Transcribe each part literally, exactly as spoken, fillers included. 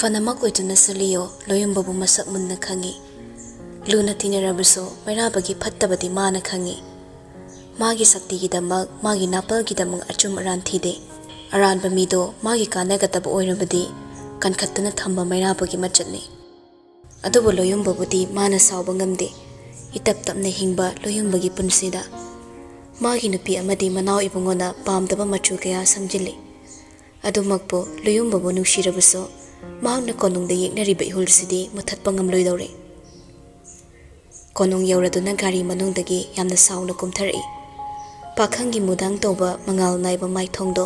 ꯃꯅꯃꯛ ꯑꯣꯏꯗꯨꯅꯁꯨ ꯂꯤꯌꯣ, ꯂꯣꯌꯨꯝꯕꯕꯨ ꯃꯁꯛ ꯃꯨꯟꯅ ꯈꯪꯏ꯫ ꯂꯨꯅ ꯇꯤꯟꯅꯔꯕꯁꯨ ꯃꯩꯔꯥꯕꯒꯤ ꯐꯠꯇꯕꯗꯤ ꯃꯥꯅ ꯈꯪꯏ꯫ ꯃꯥꯒꯤ ꯁꯛꯇꯤꯒꯤꯗꯃꯛ, ꯃꯥꯒꯤ ꯅꯥꯄꯜꯒꯤꯗꯃꯛ ꯑꯆꯨꯝ ꯑꯔꯥꯟ ꯊꯤꯗꯦ꯫ ꯑꯔꯥꯟꯕ ꯃꯤꯗꯣ ꯃꯥꯒꯤ ꯀꯥꯟꯅꯒꯗꯕ ꯑꯣꯏꯔꯕꯗꯤ ꯀꯟꯈꯠꯇꯨꯅ ꯊꯝꯕ ꯃꯩꯔꯥꯕꯒꯤ ꯃꯆꯠꯅꯤ꯫ ꯑꯗꯨꯕꯨ ꯂꯣꯌꯨꯝꯕꯕꯨꯗꯤ ꯃꯥꯅ ꯁꯥꯎꯕ ꯉꯝꯗꯦ꯫ ꯏꯇꯞ ꯇꯞꯅ ꯍꯤꯡꯕ ꯂꯣꯌꯨꯝꯕꯒꯤ ꯄꯨꯟꯁꯤꯗ ꯃꯥꯒꯤ ꯅꯨꯄꯤ ꯑꯃꯗꯤ ꯃꯅꯥꯎ ꯏꯕꯨꯡꯉꯣꯅ ꯄꯥꯝꯗꯕ ꯃꯆꯨ ꯀꯌꯥ ꯁꯪꯖꯤꯜꯂꯤ꯫ ꯑꯗꯨꯃꯛꯄꯨ ꯂꯣꯌꯨꯝꯕꯕꯨ ꯅꯨꯡꯁꯤꯔꯕꯁꯨ ꯃꯍꯥꯛꯅ ꯀꯣꯅꯨꯡꯗ ꯌꯦꯛꯅꯔꯤꯕ ꯏꯍꯨꯜꯁꯤꯗꯤ ꯃꯨꯊꯠꯄ ꯉꯝꯂꯣꯏꯗꯧꯔꯦ꯫ ꯀꯣꯅꯨꯡ ꯌꯧꯔꯗꯨꯅ ꯒꯥꯔꯤ ꯃꯅꯨꯡꯗꯒꯤ ꯌꯥꯝꯅ ꯁꯥꯎꯅ ꯀꯨꯝꯊꯔꯛꯏ꯫ ꯄꯥꯈꯪꯒꯤ ꯃꯨꯗꯥꯡ ꯇꯧꯕ ꯃꯉꯥꯜ ꯅꯥꯏꯕ ꯃꯥꯏꯊꯣꯡꯗꯣ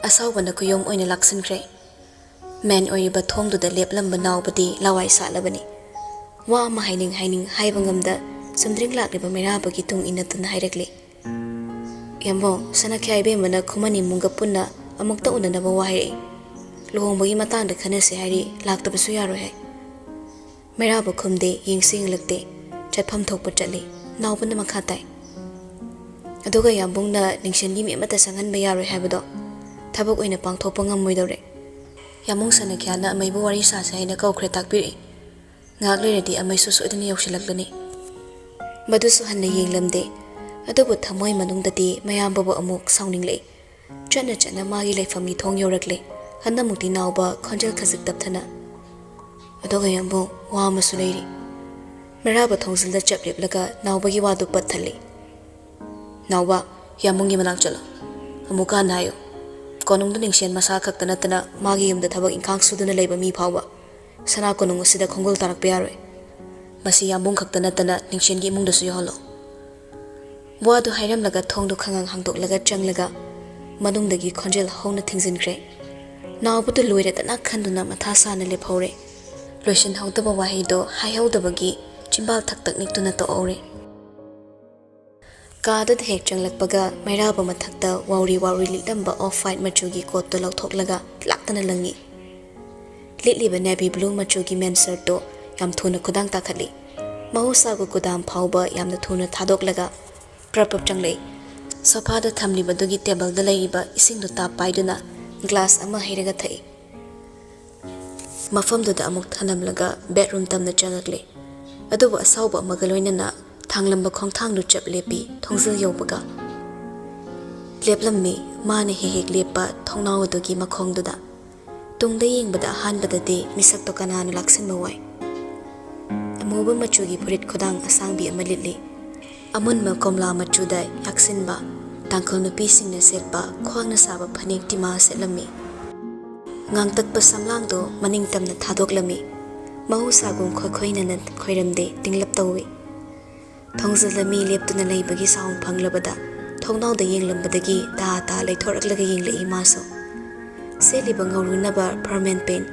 ꯑꯁꯥꯎꯕꯅ ꯈꯨꯌꯣꯝ ꯑꯣꯏꯅ ꯂꯥꯛꯁꯤꯟꯈ꯭ꯔꯦ꯫ ꯃꯦꯟ ꯑꯣꯏꯔꯤꯕ ꯊꯣꯡꯗꯨꯗ ꯂꯦꯞꯂꯝꯕ ꯅꯥꯎꯕꯗꯤ ꯂꯋꯥꯏ ꯁꯥꯠꯂꯕꯅꯤ꯫ ꯋꯥ ꯑꯃ ꯍꯥꯏꯅꯤꯡ ꯍꯥꯏꯅꯤꯡ ꯍꯥꯏꯕ ꯉꯝꯗ ꯆꯨꯝꯗ꯭ꯔꯤꯡ ꯂꯥꯛꯂꯤꯕ ꯃꯩꯔꯥꯕꯒꯤ ꯇꯨꯡ ꯏꯟꯅꯗꯨꯅ ꯍꯥꯏꯔꯛꯂꯤ, "ꯌꯥꯝꯕꯨꯡ, ꯁꯅꯥꯈ꯭ꯌꯥ ꯏꯕꯦꯝꯃꯅ ꯈꯨꯃꯟ ꯏꯃꯨꯡꯒ ꯄꯨꯟꯅ ꯑꯃꯨꯛꯇ ꯎꯅꯅꯕ ꯋꯥ ꯍꯥꯏꯔꯛꯏ꯫ ꯂꯨꯍꯣꯡꯕꯒꯤ ꯃꯇꯥꯡꯗ ꯈꯟꯅꯁꯦ ꯍꯥꯏꯔꯤ, ꯂꯥꯛꯇꯕꯁꯨ ꯌꯥꯔꯣꯏ ꯍꯥꯏ꯫" ꯃꯩꯔꯥꯕ ꯈꯨꯝꯗꯦ, ꯌꯦꯡꯁꯨ ꯌꯦꯡꯂꯛꯇꯦ꯫ ꯆꯠꯐꯝ ꯊꯣꯛꯄ ꯆꯠꯂꯤ꯫ ꯅꯥꯎꯕꯅ ꯃꯈꯥ ꯇꯥꯏ, "ꯑꯗꯨꯒ ꯌꯥꯝꯕꯨꯡꯅ ꯅꯤꯡꯁꯦꯟꯒꯤ ꯃꯤ ꯑꯃꯠꯇ ꯆꯪꯍꯟꯕ ꯌꯥꯔꯣꯏ ꯍꯥꯏꯕꯗꯣ ꯊꯕꯛ ꯑꯣꯏꯅ ꯄꯥꯡꯊꯣꯛꯄ ꯉꯝꯃꯣꯏꯗꯧꯔꯦ꯫ ꯌꯥꯝꯕꯨꯡ ꯁꯅꯥꯈ꯭ꯌꯥꯅ ꯑꯃꯩꯕꯨ ꯋꯥꯔꯤ ꯁꯥꯁꯦ ꯍꯥꯏꯅ ꯀꯧꯈ꯭ꯔꯦ ꯇꯥꯛꯄꯤꯔꯛꯏ꯫ ꯉꯥꯏꯍꯥꯛ ꯂꯩꯔꯗꯤ ꯑꯃꯩꯁꯨ ꯁꯣꯏꯗꯅ ꯌꯧꯁꯤꯜꯂꯛꯂꯅꯤ꯫" ꯃꯗꯨꯁꯨ ꯍꯟꯅ ꯌꯦꯡꯂꯝꯗꯦ꯫ ꯑꯗꯨꯕꯨ ꯊꯃꯣꯏ ꯃꯅꯨꯡꯗꯗꯤ ꯃꯌꯥꯝꯕꯕꯨ ꯑꯃꯨꯛ ꯁꯥꯎꯅꯤꯡꯂꯛꯏ꯫ ꯆꯠꯅ ꯆꯠꯅ ꯃꯥꯒꯤ ꯂꯩꯐꯝꯒꯤ ꯊꯣꯡ ꯌꯧꯔꯛꯂꯦ꯫ ꯍꯟꯗꯛꯃꯨꯛꯇꯤ ꯅꯥꯎꯕ ꯈꯣꯟꯖꯦꯜ ꯈꯖꯤꯛ ꯇꯞꯊꯅ, "ꯑꯗꯨꯒ ꯌꯥꯝꯕꯨꯡ, ꯋꯥ ꯑꯃꯁꯨ ꯂꯩꯔꯤ꯫" ꯃꯩꯔꯥꯕ ꯊꯣꯡꯖꯤꯜꯗ ꯆꯞ ꯂꯦꯞꯂꯒ ꯅꯥꯎꯕꯒꯤ ꯋꯥꯗꯨ ꯄꯠ ꯊꯜꯂꯤ꯫ "ꯅꯥꯎꯕ, ꯌꯥꯝꯕꯨꯡꯒꯤ ꯃꯅꯥꯛ ꯆꯠꯂꯣ꯫ ꯑꯃꯨꯛꯀ ꯍꯟꯅ ꯍꯥꯏꯌꯨ꯫ ꯀꯣꯅꯨꯡꯗ ꯅꯤꯡꯁꯦꯟ ꯃꯁꯥ ꯈꯛꯇ ꯅꯠꯇꯅ ꯃꯥꯒꯤ ꯌꯨꯝꯗ ꯊꯕꯛ ꯏꯪꯈꯥꯡ ꯁꯨꯗꯨꯅ ꯂꯩꯕ ꯃꯤ ꯐꯥꯎꯕ ꯁꯅꯥ ꯀꯣꯅꯨꯡ ꯑꯁꯤꯗ ꯈꯣꯡꯒꯨꯜ ꯇꯥꯔꯛꯄ ꯌꯥꯔꯣꯏ꯫ ꯃꯁꯤ ꯌꯥꯝꯕꯨꯡ ꯈꯛꯇ ꯅꯠꯇꯅ ꯅꯤꯡꯁꯦꯟꯒꯤ ꯏꯃꯨꯡꯗꯁꯨ ꯌꯧꯍꯜꯂꯣ꯫" ꯋꯥꯗꯨ ꯍꯥꯏꯔꯝꯂꯒ ꯊꯣꯡꯗꯨ ꯈꯪꯉꯥꯡ ꯍꯥꯡꯗꯣꯛꯂꯒ ꯆꯪꯂꯒ ꯃꯅꯨꯡꯗꯒꯤ ꯈꯣꯟꯖꯦꯜ ꯍꯧꯅ ꯊꯤꯡꯖꯤꯟꯈ꯭ꯔꯦ꯫ ꯅꯥꯎꯕꯗꯨ ꯂꯣꯏꯔꯗꯅ ꯈꯟꯗꯨꯅ ꯃꯊꯥ ꯁꯥꯅ ꯂꯦꯞꯍꯧꯔꯦ꯫ ꯂꯣꯏꯁꯤꯟꯍꯧꯗꯕ ꯋꯥꯍꯩꯗꯣ ꯍꯥꯏꯍꯧꯗꯕꯒꯤ ꯆꯤꯝꯕꯥꯜ ꯊꯛ ꯊꯛ ꯅꯤꯛꯇꯨꯅ ꯇꯣꯛꯍꯧꯔꯦ꯫ ꯀꯥꯗꯨꯗ ꯍꯦꯛ ꯆꯪꯂꯛꯄꯒ ꯃꯩꯔꯥꯕ ꯃꯊꯛꯇ ꯋꯥꯎꯔꯤ ꯋꯥꯎꯔꯤ ꯂꯤꯠꯂꯝꯕ off white ꯃꯆꯨꯒꯤ ꯀꯣꯠꯇꯨ ꯂꯧꯊꯣꯛꯂꯒ ꯂꯥꯛꯇꯅ ꯂꯪꯉꯤ꯫ ꯂꯤꯠꯂꯤꯕ navy blue ꯃꯆꯨꯒꯤ ꯃꯦꯟ ꯁꯔꯠꯇꯨ ꯌꯥꯝ ꯊꯨꯅ ꯈꯨꯗꯥꯡ ꯇꯥꯈꯠꯂꯤ꯫ ꯃꯍꯧꯁꯥꯒ ꯒꯨꯗꯥꯝ ꯐꯥꯎꯕ ꯌꯥꯝꯅ ꯊꯨꯅ ꯊꯥꯗꯣꯛꯂꯒ ꯄ꯭ꯔꯞ ꯄ꯭ꯔꯞ ꯆꯪꯂꯛꯏ꯫ ꯁꯣꯐꯥꯗ ꯊꯝꯂꯤꯕꯗꯨꯒꯤ ꯇꯦꯕꯜꯗ ꯂꯩꯔꯤꯕ ꯏꯁꯤꯡꯗꯨ ꯇꯥꯞ ꯄꯥꯏꯗꯨꯅ ꯒ꯭ꯂꯥꯁ ꯑꯃ ꯍꯩꯔꯒ ꯊꯛꯏ꯫ ꯃꯐꯝꯗꯨꯗ ꯑꯃꯨꯛ ꯊꯅꯝꯂꯒ ꯕꯦꯗꯔꯨꯝ ꯇꯝꯅ ꯆꯪꯉꯛꯂꯦ꯫ ꯑꯗꯨꯕꯨ ꯑꯁꯥꯎꯕ ꯑꯃꯒ ꯂꯣꯏꯅꯅ ꯊꯥꯡꯂꯝꯕ ꯈꯣꯡꯊꯥꯡꯗꯨ ꯆꯞ ꯂꯦꯞꯄꯤ꯫ ꯊꯣꯡꯖꯤꯜ ꯌꯧꯕꯒ ꯂꯦꯞꯂꯝꯃꯤ꯫ ꯃꯥꯅ ꯍꯦꯛ ꯍꯦꯛ ꯂꯦꯞꯄ ꯊꯣꯡꯅꯥꯎ ꯑꯗꯨꯒꯤ ꯃꯈꯣꯡꯗꯨꯗ꯫ ꯇꯨꯡꯗ ꯌꯦꯡꯕꯗ ꯑꯍꯥꯟꯕꯗꯗꯤ ꯃꯤꯁꯛꯇꯣ ꯀꯅꯥꯅꯣ ꯂꯥꯛꯁꯤꯟꯕ ꯋꯥꯏ꯫ ꯑꯃꯨꯕ ꯃꯆꯨꯒꯤ ꯐꯨꯔꯤꯠ ꯈꯨꯗꯥꯡ ꯑꯁꯥꯡꯕꯤ ꯑꯃ ꯂꯤꯠꯂꯤ꯫ ꯑꯃꯨꯟꯕ ꯀꯣꯝꯂꯥ ꯃꯆꯨꯗ ꯌꯥꯛꯁꯤꯟꯕ ꯇꯥꯡꯈꯨꯜ ꯅꯨꯄꯤꯁꯤꯡꯅ ꯁꯦꯠꯄ ꯈ꯭ꯋꯥꯡꯅ ꯁꯥꯕ ꯐꯅꯦꯛ ꯇꯤꯃꯥ ꯁꯦꯠꯂꯝꯃꯤ꯫ ꯉꯥꯡꯇꯛꯄ ꯁꯝꯂꯥꯡꯗꯣ ꯃꯅꯤꯡ ꯇꯝꯅ ꯊꯥꯗꯣꯛꯂꯝꯃꯤ꯫ ꯃꯍꯧꯁꯥꯒꯨꯝ ꯈꯣꯏꯈꯣꯏꯅꯅ ꯈꯣꯏꯔꯝꯗꯦ, ꯇꯤꯡꯂꯞ ꯇꯧꯏ꯫ ꯊꯣꯡꯖꯤꯜꯗ ꯃꯤ ꯂꯦꯞꯇꯨꯅ ꯂꯩꯕꯒꯤ ꯁꯥꯎꯟ ꯐꯪꯂꯕꯗ ꯊꯣꯡꯅꯥꯎꯗ ꯌꯦꯡꯂꯝꯕꯗꯒꯤ ꯇꯥ ꯇꯥ ꯂꯩꯊꯣꯔꯛꯂꯒ ꯌꯦꯡꯂꯛꯏ ꯃꯥꯁꯨ꯫ ꯁꯦꯠꯂꯤꯕ ꯉꯧꯔꯨꯅꯕ ꯐꯣꯔꯃꯦꯜ ꯄꯦꯟ,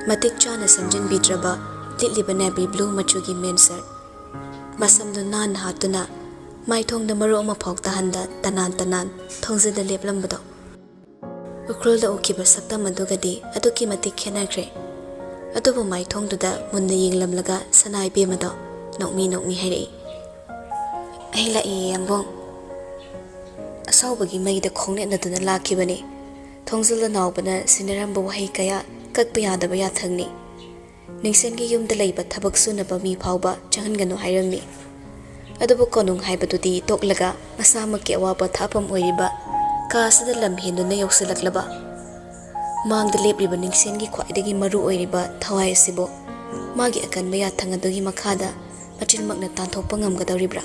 ꯃꯇꯤꯛ ꯆꯥꯅ ꯁꯦꯝꯖꯤꯟꯕꯤꯗ꯭ꯔꯕ ꯂꯤꯠꯂꯤꯕ ꯅꯦꯚꯤ ꯕ꯭ꯂꯨ ꯃꯆꯨꯒꯤ ꯃꯦꯟ ꯁꯔꯠ, ꯃꯁꯝꯗꯨ ꯅꯥꯟꯅ ꯍꯥꯠꯇꯨꯅ ꯃꯥꯏꯊꯣꯡꯗ ꯃꯔꯨ ꯑꯃꯐꯥꯎ ꯇꯥꯍꯟꯗ ꯇꯅꯥꯟ ꯇꯅꯥꯟ ꯊꯣꯡꯖꯤꯜꯗ ꯂꯦꯞꯂꯝꯕꯗꯣ꯫ ꯎꯈ꯭ꯔꯨꯜꯗ ꯎꯈꯤꯕ ꯁꯛꯇꯝ ꯑꯗꯨꯒꯗꯤ ꯑꯗꯨꯛꯀꯤ ꯃꯇꯤꯛ ꯈꯦꯠꯅꯈ꯭ꯔꯦ꯫ ꯑꯗꯨꯕꯨ ꯃꯥꯏꯊꯣꯡꯗꯨꯗ ꯃꯨꯟꯅ ꯌꯦꯡꯂꯝꯂꯒ ꯁꯅꯥ ꯏꯕꯦꯝꯃꯗꯣ ꯅꯣꯛꯃꯤ ꯅꯣꯛꯃꯤ ꯍꯥꯏꯔꯛꯏ, "ꯑꯩ ꯂꯥꯛꯏ, ꯌꯥꯝꯕꯨꯡ꯫" ꯑꯁꯥꯎꯕꯒꯤ ꯃꯩꯗ ꯈꯣꯡꯅꯦꯠꯅꯗꯨꯅ ꯂꯥꯛꯈꯤꯕꯅꯤ꯫ ꯊꯣꯡꯖꯤꯜ ꯑꯅꯥꯎꯕꯅ ꯁꯤꯟꯅꯔꯝꯕ ꯋꯥꯍꯩ ꯀꯌꯥ ꯀꯛꯄ ꯌꯥꯗꯕ ꯌꯥꯊꯪꯅꯤ꯫ ꯅꯤꯡꯁꯦꯟꯒꯤ ꯌꯨꯝꯗ ꯂꯩꯕ ꯊꯕꯛ ꯁꯨꯅꯕ ꯃꯤ ꯐꯥꯎꯕ ꯆꯪꯍꯟꯒꯅꯨ ꯍꯥꯏꯔꯝꯃꯤ꯫ ꯑꯗꯨꯕꯨ ꯀꯣꯅꯨꯡ ꯍꯥꯏꯕꯗꯨꯗꯤ ꯇꯣꯛꯂꯒ ꯃꯁꯥꯃꯛꯀꯤ ꯑꯋꯥ ꯄꯣꯊꯥꯐꯝ ꯑꯣꯏꯔꯤꯕ ꯀꯥ ꯑꯁꯤꯗ ꯂꯝ ꯍꯦꯟꯗꯨꯅ ꯌꯧꯁꯤꯜꯂꯛꯂꯕ꯫ ꯃꯥꯡꯗ ꯂꯦꯞꯂꯤꯕ ꯅꯤꯡꯁꯦꯟꯒꯤ ꯈ꯭ꯋꯥꯏꯗꯒꯤ ꯃꯔꯨ ꯑꯣꯏꯔꯤꯕ ꯊꯋꯥꯏ ꯑꯁꯤꯕꯨ ꯃꯥꯒꯤ ꯑꯀꯟꯕ ꯌꯥꯊꯪ ꯑꯗꯨꯒꯤ ꯃꯈꯥꯗ ꯃꯆꯤꯟꯃꯛꯅ ꯇꯥꯟꯊꯣꯛꯄ ꯉꯝꯒꯗꯧꯔꯤꯕ꯭ꯔꯥ?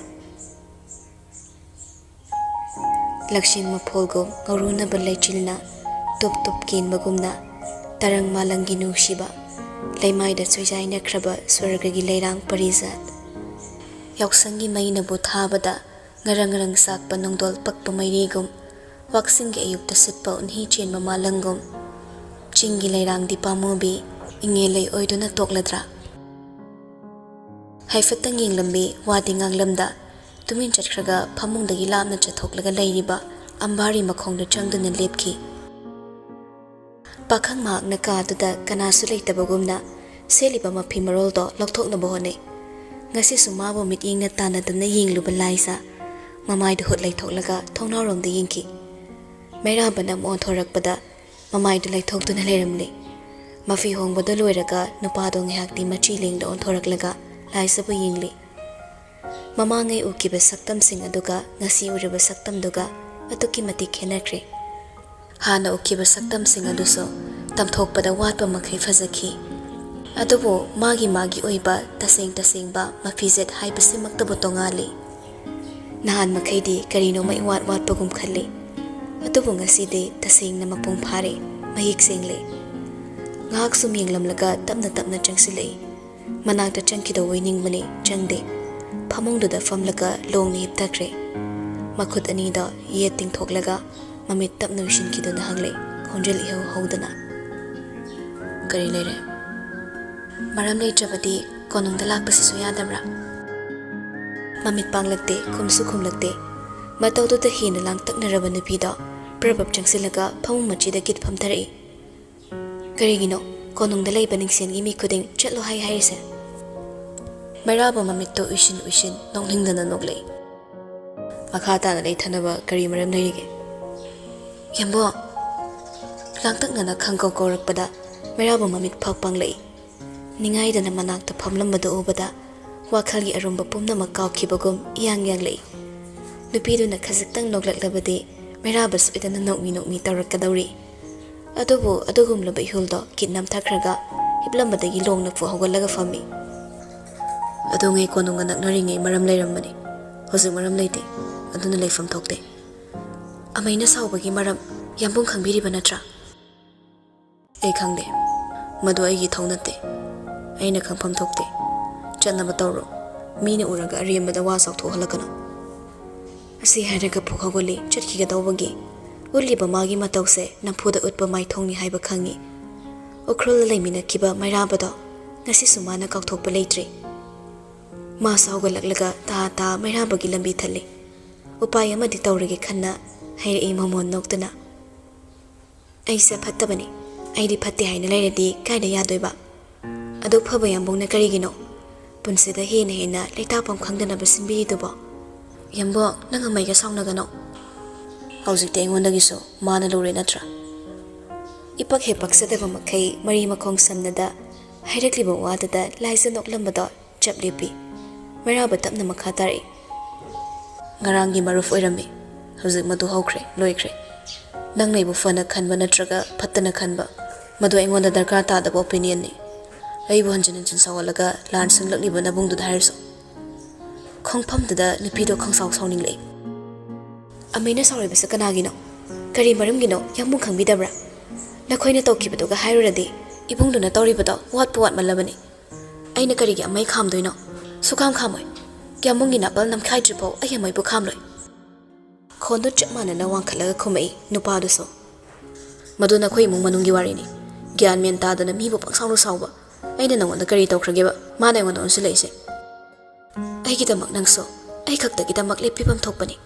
ꯂꯛꯁꯤꯟ ꯃꯐꯣꯜꯒꯨꯝ ꯉꯧꯔꯨꯅꯕ ꯂꯩꯆꯤꯜꯅ ꯇꯨꯞ ꯇꯨꯞ ꯀꯦꯟꯕꯒꯨꯝꯅ ꯇꯔꯪ ꯃꯥꯂꯪꯒꯤ ꯅꯨꯡꯁꯤꯕ ꯂꯩꯃꯥꯏꯗ ꯆꯣꯏꯖꯥꯏꯅꯈ꯭ꯔꯕ ꯁ꯭ꯋꯔꯒꯒꯤ ꯂꯩꯔꯥꯡ ꯄꯔꯤꯖꯥꯠ꯫ ꯌꯥꯎꯁꯪꯒꯤ ꯃꯩꯅꯕꯨ ꯊꯥꯕꯗ ꯉꯔꯪ ꯉꯔꯪ ꯆꯥꯛꯄ ꯅꯨꯡꯗꯣꯜ ꯄꯛꯄ ꯃꯩꯔꯤꯒꯨꯝ, ꯋꯥꯛꯆꯤꯡꯒꯤ ꯑꯌꯨꯛꯇ ꯁꯤꯠꯄ ꯎꯟꯍꯤ ꯆꯦꯟꯕ ꯃꯥꯂꯪꯒꯨꯝ, ꯆꯤꯡꯒꯤ ꯂꯩꯔꯥꯡꯗꯤ ꯄꯥꯝꯃꯨꯕꯤ ꯏꯉꯦꯜ ꯂꯩ ꯑꯣꯏꯗꯨꯅ ꯇꯣꯛꯂꯗ꯭ꯔꯥ? ꯍꯥꯏꯐꯦꯠꯇꯪ ꯌꯦꯡꯂꯝꯃꯤ, ꯋꯥꯗꯤ ꯉꯥꯡꯂꯝꯗ ꯇꯨꯃꯤꯟ ꯆꯠꯈ꯭ꯔꯒ ꯐꯃꯨꯡꯗꯒꯤ ꯂꯥꯞꯅ ꯆꯠꯊꯣꯛꯂꯒ ꯂꯩꯔꯤꯕ ꯑꯝꯕꯥꯔꯤ ꯃꯈꯣꯡꯗ ꯆꯪꯗꯨꯅ ꯂꯦꯞꯈꯤ꯫ ꯄꯥꯈꯪ ꯃꯍꯥꯛꯅ ꯀꯥꯗꯨꯗ ꯀꯅꯥꯁꯨ ꯂꯩꯇꯕꯒꯨꯝꯅ ꯁꯦꯠꯂꯤꯕ ꯃꯐꯤ ꯃꯔꯣꯜꯗꯣ ꯂꯧꯊꯣꯛꯅꯕ ꯍꯣꯠꯅꯩ꯫ ꯉꯁꯤꯁꯨ ꯃꯥꯕꯨ ꯃꯤꯠꯌꯦꯡꯅ ꯇꯥꯟꯅꯗꯨꯅ ꯌꯦꯡꯂꯨꯕ ꯂꯥꯏꯖꯥ ꯃꯃꯥꯏꯗꯨ ꯍꯨꯠ ꯂꯩꯊꯣꯛꯂꯒ ꯊꯣꯡꯅꯥꯎꯔꯣꯝꯗ ꯌꯦꯡꯈꯤ꯫ ꯃꯩꯔꯥꯕꯅ ꯑꯃꯨꯛ ꯑꯣꯟꯊꯣꯔꯛꯄꯗ ꯃꯃꯥꯏꯗꯨ ꯂꯩꯊꯣꯛꯇꯨꯅ ꯂꯩꯔꯝꯂꯦ꯫ ꯃꯐꯤ ꯍꯣꯡꯕꯗꯨ ꯂꯣꯏꯔꯒ ꯅꯨꯄꯥꯗꯣ ꯉꯥꯏꯍꯥꯛꯇꯤ ꯃꯆꯤ ꯂꯦꯡꯗ ꯑꯣꯟꯊꯣꯔꯛꯂꯒ ꯂꯥꯏꯖꯕꯨ ꯌꯦꯡꯂꯤ꯫ ꯃꯃꯥꯡꯉꯩ ꯎꯈꯤꯕ ꯁꯛꯇꯝꯁꯤꯡ ꯑꯗꯨꯒ ꯉꯁꯤ ꯎꯔꯤꯕ ꯁꯛꯇꯝꯗꯨꯒ ꯑꯗꯨꯛꯀꯤ ꯃꯇꯤꯛ ꯈꯦꯠꯅꯈ꯭ꯔꯦ꯫ ꯍꯥꯟꯅ ꯎꯈꯤꯕ ꯁꯛꯇꯝꯁꯤꯡ ꯑꯗꯨꯁꯨ ꯇꯝꯊꯣꯛꯄꯗ ꯋꯥꯠꯄ ꯃꯈꯩ ꯐꯖꯈꯤ꯫ ꯑꯗꯨꯕꯨ ꯃꯥꯒꯤ ꯃꯥꯒꯤ ꯑꯣꯏꯕ ꯇꯁꯦꯡ ꯇꯁꯦꯡꯕ ꯃꯐꯤꯖꯦꯠ ꯍꯥꯏꯕꯁꯤꯃꯛꯇꯕꯨ ꯇꯣꯉꯥꯜꯂꯤ꯫ ꯅꯍꯥꯟ ꯃꯈꯩꯗꯤ ꯀꯔꯤꯅꯣꯃ ꯏꯋꯥꯠ ꯋꯥꯠꯄꯒꯨꯝ ꯈꯜꯂꯤ꯫ ꯑꯗꯨꯕꯨ ꯉꯁꯤꯗꯤ ꯇꯁꯦꯡꯅ ꯃꯄꯨꯡ ꯐꯥꯔꯦ, ꯃꯌꯦꯛ ꯁꯦꯡꯂꯦ꯫ ꯉꯥꯏꯍꯥꯛ ꯁꯨꯝ ꯌꯦꯡꯂꯝꯂꯒ ꯇꯞꯅ ꯇꯞꯅ ꯆꯪꯁꯤꯜꯂꯛꯏ꯫ ꯃꯅꯥꯛꯇ ꯆꯪꯈꯤꯗꯧꯕꯩ ꯅꯤꯡꯕꯅꯤ, ꯆꯪꯗꯦ꯫ ꯐꯃꯨꯡꯗꯨꯗ ꯐꯝꯂꯒ ꯂꯣꯡꯅ ꯍꯤꯞꯊꯈ꯭ꯔꯦ꯫ ꯃꯈꯨꯠ ꯑꯅꯤꯗꯣ ꯌꯦꯠ ꯇꯤꯡꯊꯣꯛꯂꯒ ꯃꯃꯤꯠ ꯇꯞꯅ ꯎꯏꯁꯤꯟꯈꯤꯗꯨꯅ ꯍꯪꯂꯦ, ꯈꯣꯟꯖꯦꯜ ꯏꯍꯧ ꯍꯧꯗꯅ꯫ "ꯀꯔꯤ ꯂꯩꯔꯦ?" "ꯃꯔꯝ ꯂꯩꯇ꯭ꯔꯕꯗꯤ ꯀꯣꯅꯨꯡꯗ ꯂꯥꯛꯄꯁꯤꯁꯨ ꯌꯥꯗꯕ꯭ꯔꯥ?" ꯃꯃꯤꯠ ꯄꯥꯡꯂꯛꯇꯦ, ꯈꯨꯝꯁꯨ ꯈꯨꯝꯂꯛꯇꯦ꯫ ꯃꯇꯧꯗꯨꯗ ꯍꯦꯟꯅ ꯂꯥꯡꯇꯛꯅꯔꯕ ꯅꯨꯄꯤꯗꯣ ꯄ꯭ꯔꯕꯞ ꯆꯪꯁꯤꯜꯂꯒ ꯐꯃꯨꯡ ꯃꯆꯤꯗ ꯀꯤꯠ ꯐꯝꯊꯔꯛꯏ꯫ "ꯀꯔꯤꯒꯤꯅꯣ ꯀꯣꯅꯨꯡꯗ ꯂꯩꯕ ꯅꯤꯡꯁꯦꯟꯒꯤ ꯃꯤ ꯈꯨꯗꯤꯡ ꯆꯠꯂꯣ ꯍꯥꯏ ꯍꯥꯏꯔꯤꯁꯦ?" ꯃꯩꯔꯥꯕ ꯃꯃꯤꯠꯇꯣ ꯎꯏꯁꯤꯟ ꯎꯏꯁꯤꯟ ꯅꯣꯛꯅꯤꯡꯗꯅ ꯅꯣꯛꯂꯛꯏ꯫ "ꯃꯈꯥ ꯇꯥꯅ ꯂꯩꯊꯅꯕ ꯀꯔꯤ ꯃꯔꯝ ꯂꯩꯔꯤꯒꯦ?" "ꯌꯥꯝꯕꯣ!" ꯂꯥꯡꯇꯛꯅꯅ ꯈꯪꯀꯧ ꯀꯧꯔꯛꯄꯗ ꯃꯩꯔꯥꯕ ꯃꯃꯤꯠ ꯐꯛ ꯄꯥꯡꯂꯛꯏ꯫ ꯅꯤꯡꯉꯥꯏꯗꯅ ꯃꯅꯥꯛꯇ ꯐꯝꯂꯝꯕꯗꯨ ꯎꯕꯗ ꯋꯥꯈꯜꯒꯤ ꯑꯔꯨꯝꯕ ꯄꯨꯝꯅꯃꯛ ꯀꯥꯎꯈꯤꯕꯒꯨꯝ ꯏꯌꯥꯡ ꯌꯥꯡꯂꯛꯏ꯫ ꯅꯨꯄꯤꯗꯨꯅ ꯈꯖꯤꯛꯇꯪ ꯅꯣꯛꯂꯛꯂꯕꯗꯤ ꯃꯩꯔꯥꯕ ꯁꯣꯏꯗꯅ ꯅꯣꯛꯃꯤ ꯅꯣꯛꯃꯤ ꯇꯧꯔꯛꯀꯗꯧꯔꯤ꯫ ꯑꯗꯨꯕꯨ ꯑꯗꯨꯒꯨꯝꯂꯕ ꯏꯍꯨꯜꯗꯣ ꯀꯤꯠ ꯅꯝꯊꯈ꯭ꯔꯒ ꯍꯤꯞꯂꯝꯕꯗꯒꯤ ꯂꯣꯡꯅ ꯐꯨ ꯍꯧꯒꯠꯂꯒ ꯐꯝꯃꯤ꯫ "ꯑꯗꯨꯉꯩ ꯀꯣꯅꯨꯡꯒ ꯅꯛꯅꯔꯤꯉꯩ ꯃꯔꯝ ꯂꯩꯔꯝꯕꯅꯤ꯫ ꯍꯧꯖꯤꯛ ꯃꯔꯝ ꯂꯩꯇꯦ꯫ ꯑꯗꯨꯅ ꯂꯩꯐꯝ ꯊꯣꯛꯇꯦ꯫ ꯑꯃꯩꯅ ꯁꯥꯎꯕꯒꯤ ꯃꯔꯝ ꯌꯥꯝꯕꯨꯡ ꯈꯪꯕꯤꯔꯤꯕ ꯅꯠꯇ꯭ꯔꯥ?" "ꯑꯩ ꯈꯪꯗꯦ꯫ ꯃꯗꯨ ꯑꯩꯒꯤ ꯏꯊꯧ ꯅꯠꯇꯦ꯫ ꯑꯩꯅ ꯈꯪꯐꯝ ꯊꯣꯛꯇꯦ꯫ ꯆꯠꯅꯕ ꯇꯧꯔꯣ꯫ ꯃꯤꯅ ꯎꯔꯒ ꯑꯔꯦꯝꯕꯗ ꯋꯥ ꯆꯥꯎꯊꯣꯛꯍꯜꯂꯛꯀꯅꯨ꯫" ꯑꯁꯤ ꯍꯥꯏꯔꯒ ꯐꯨꯛ ꯍꯧꯒꯠꯂꯤ꯫ ꯆꯠꯈꯤꯒꯗꯧꯕꯒꯤ ꯎꯠꯂꯤꯕ ꯃꯥꯒꯤ ꯃꯇꯧꯁꯦ ꯅꯝꯐꯨꯗ ꯎꯠꯄ ꯃꯥꯏꯊꯣꯡꯅꯤ ꯍꯥꯏꯕ ꯈꯪꯉꯤ꯫ ꯎꯈ꯭ꯔꯨꯜꯗ ꯂꯩꯃꯤꯟꯅꯈꯤꯕ ꯃꯩꯔꯥꯕꯗꯣ ꯉꯁꯤꯁꯨ ꯃꯥꯅ ꯀꯥꯎꯊꯣꯛꯄ ꯂꯩꯇ꯭ꯔꯤ꯫ ꯃꯥꯁꯨ ꯍꯧꯒꯠꯂꯛꯂꯒ ꯇꯥ ꯇꯥ ꯃꯩꯔꯥꯕꯒꯤ ꯂꯝꯕꯤ ꯊꯠꯂꯤ꯫ "ꯎꯄꯥꯏ ꯑꯃꯗꯤ ꯇꯧꯔꯒꯦ" ꯈꯟꯅ ꯍꯥꯏꯔꯛꯏ ꯃꯃꯣꯟ ꯅꯣꯛꯇꯨꯅ꯫ "ꯑꯩꯁꯦ ꯐꯠꯇꯕꯅꯤ꯫ ꯑꯩꯗꯤ ꯐꯠꯇꯦ ꯍꯥꯏꯅ ꯂꯩꯔꯗꯤ ꯀꯥꯏꯗ ꯌꯥꯗꯣꯏꯕ? ꯑꯗꯨꯛ ꯐꯕ ꯌꯥꯝꯕꯨꯡꯅ ꯀꯔꯤꯒꯤꯅꯣ ꯄꯨꯟꯁꯤꯗ ꯍꯦꯟꯅ ꯍꯦꯟꯅ ꯂꯩꯇꯥꯐꯝ ꯈꯪꯗꯅꯕ ꯁꯤꯟꯕꯤꯔꯤꯗꯨꯕꯣ?" "ꯌꯥꯝꯕꯨꯡ, ꯅꯪ ꯑꯃꯩꯒ ꯁꯥꯎꯅꯒꯅꯣ꯫ ꯍꯧꯖꯤꯛꯇꯤ ꯑꯩꯉꯣꯟꯗꯒꯤꯁꯨ ꯃꯥꯅ ꯂꯨꯔꯦ ꯅꯠꯇ꯭ꯔꯥ?" ꯏꯄꯛ ꯍꯦꯛ ꯄꯛꯆꯗꯕ ꯃꯈꯩ ꯃꯔꯤ ꯃꯈꯣꯡ ꯁꯝꯅꯗ ꯍꯥꯏꯔꯛꯂꯤꯕ ꯋꯥꯗꯨꯗ ꯂꯥꯏꯖ ꯅꯣꯛꯂꯝꯕꯗꯣ ꯆꯞ ꯂꯦꯞꯄꯤ꯫ ꯃꯩꯔꯥꯕ ꯇꯞꯅ ꯃꯈꯥ ꯇꯥꯔꯛꯏ꯫ "ꯉꯔꯥꯡꯒꯤ ꯃꯔꯨꯞ ꯑꯣꯏꯔꯝꯃꯤ꯫ ꯍꯧꯖꯤꯛ ꯃꯗꯨ ꯍꯧꯈ꯭ꯔꯦ, ꯂꯣꯏꯈ꯭ꯔꯦ꯫ ꯅꯪꯅ ꯑꯩꯕꯨ ꯐꯅ ꯈꯟꯕ ꯅꯠꯇ꯭ꯔꯒ ꯐꯠꯇꯅ ꯈꯟꯕ, ꯃꯗꯨ ꯑꯩꯉꯣꯟꯗ ꯗꯔꯀꯥꯔ ꯇꯥꯗꯕ ꯑꯣꯄꯤꯅꯤꯌꯟꯅꯤ꯫ ꯑꯩꯕꯨ ꯍꯟꯖꯤꯟ ꯍꯟꯖꯤꯟ ꯁꯧꯍꯜꯂꯒ ꯂꯥꯟ ꯁꯪꯂꯛꯂꯤꯕ ꯅꯕꯨꯡꯗꯨꯗ ꯍꯥꯏꯔꯁꯨ꯫" ꯈꯣꯡꯐꯝꯗꯨꯗ ꯅꯨꯄꯤꯗꯣ ꯈꯪꯁꯥꯎ ꯁꯥꯎꯅꯤꯡꯂꯛꯏ꯫ "ꯑꯃꯩꯅ ꯁꯥꯎꯔꯤꯕꯁꯦ ꯀꯅꯥꯒꯤꯅꯣ? ꯀꯔꯤ ꯃꯔꯝꯒꯤꯅꯣ? ꯌꯥꯝꯕꯨꯡ ꯈꯪꯕꯤꯗꯕ꯭ꯔꯥ? ꯅꯈꯣꯏꯅ ꯇꯧꯈꯤꯕꯗꯨꯒ ꯍꯥꯏꯔꯨꯔꯗꯤ ꯏꯕꯨꯡꯗꯨꯅ ꯇꯧꯔꯤꯕꯗꯣ ꯋꯥꯠꯄꯨ ꯋꯥꯠꯃꯜꯂꯕꯅꯤ꯫ ꯑꯩꯅ ꯀꯔꯤꯒꯤ ꯑꯃꯩ ꯈꯥꯝꯗꯣꯏꯅꯣ? ꯁꯨꯈꯥꯝ ꯈꯥꯝꯃꯣꯏ꯫ ꯌꯥꯝꯕꯨꯡꯒꯤ ꯅꯥꯄꯜ ꯅꯝꯈꯥꯏꯗ꯭ꯔꯤꯐꯥꯎ ꯑꯩ ꯑꯃꯩꯕꯨ ꯈꯥꯝꯂꯣꯏ꯫" ꯈꯣꯟꯗꯣ ꯆꯞ ꯃꯥꯟꯅꯅ ꯋꯥꯡꯈꯠꯂꯒ ꯈꯨꯝꯃꯛꯏ ꯅꯨꯄꯥꯗꯨꯁꯨ꯫ "ꯃꯗꯨ ꯅꯈꯣꯏ ꯏꯃꯨꯡ ꯃꯅꯨꯡꯒꯤ ꯋꯥꯔꯤꯅꯤ꯫ ꯒ꯭ꯌꯥꯟ ꯃꯦꯟ ꯇꯥꯗꯅ ꯃꯤꯕꯨ ꯄꯪꯁꯥꯎꯅ ꯁꯥꯎꯕ꯫ ꯑꯩꯅ ꯅꯉꯣꯟꯗ ꯀꯔꯤ ꯇꯧꯈ꯭ꯔꯒꯦꯕ? ꯃꯥꯅ ꯑꯩꯉꯣꯟꯗ ꯑꯣꯟꯁꯤꯜꯂꯛꯏꯁꯦ꯫ ꯑꯩꯒꯤꯗꯃꯛ ꯅꯪꯁꯨ ꯑꯩ ꯈꯛꯇꯒꯤꯗꯃꯛ ꯂꯦꯞꯄꯤꯐꯝ ꯊꯣꯛꯄꯅꯤ꯫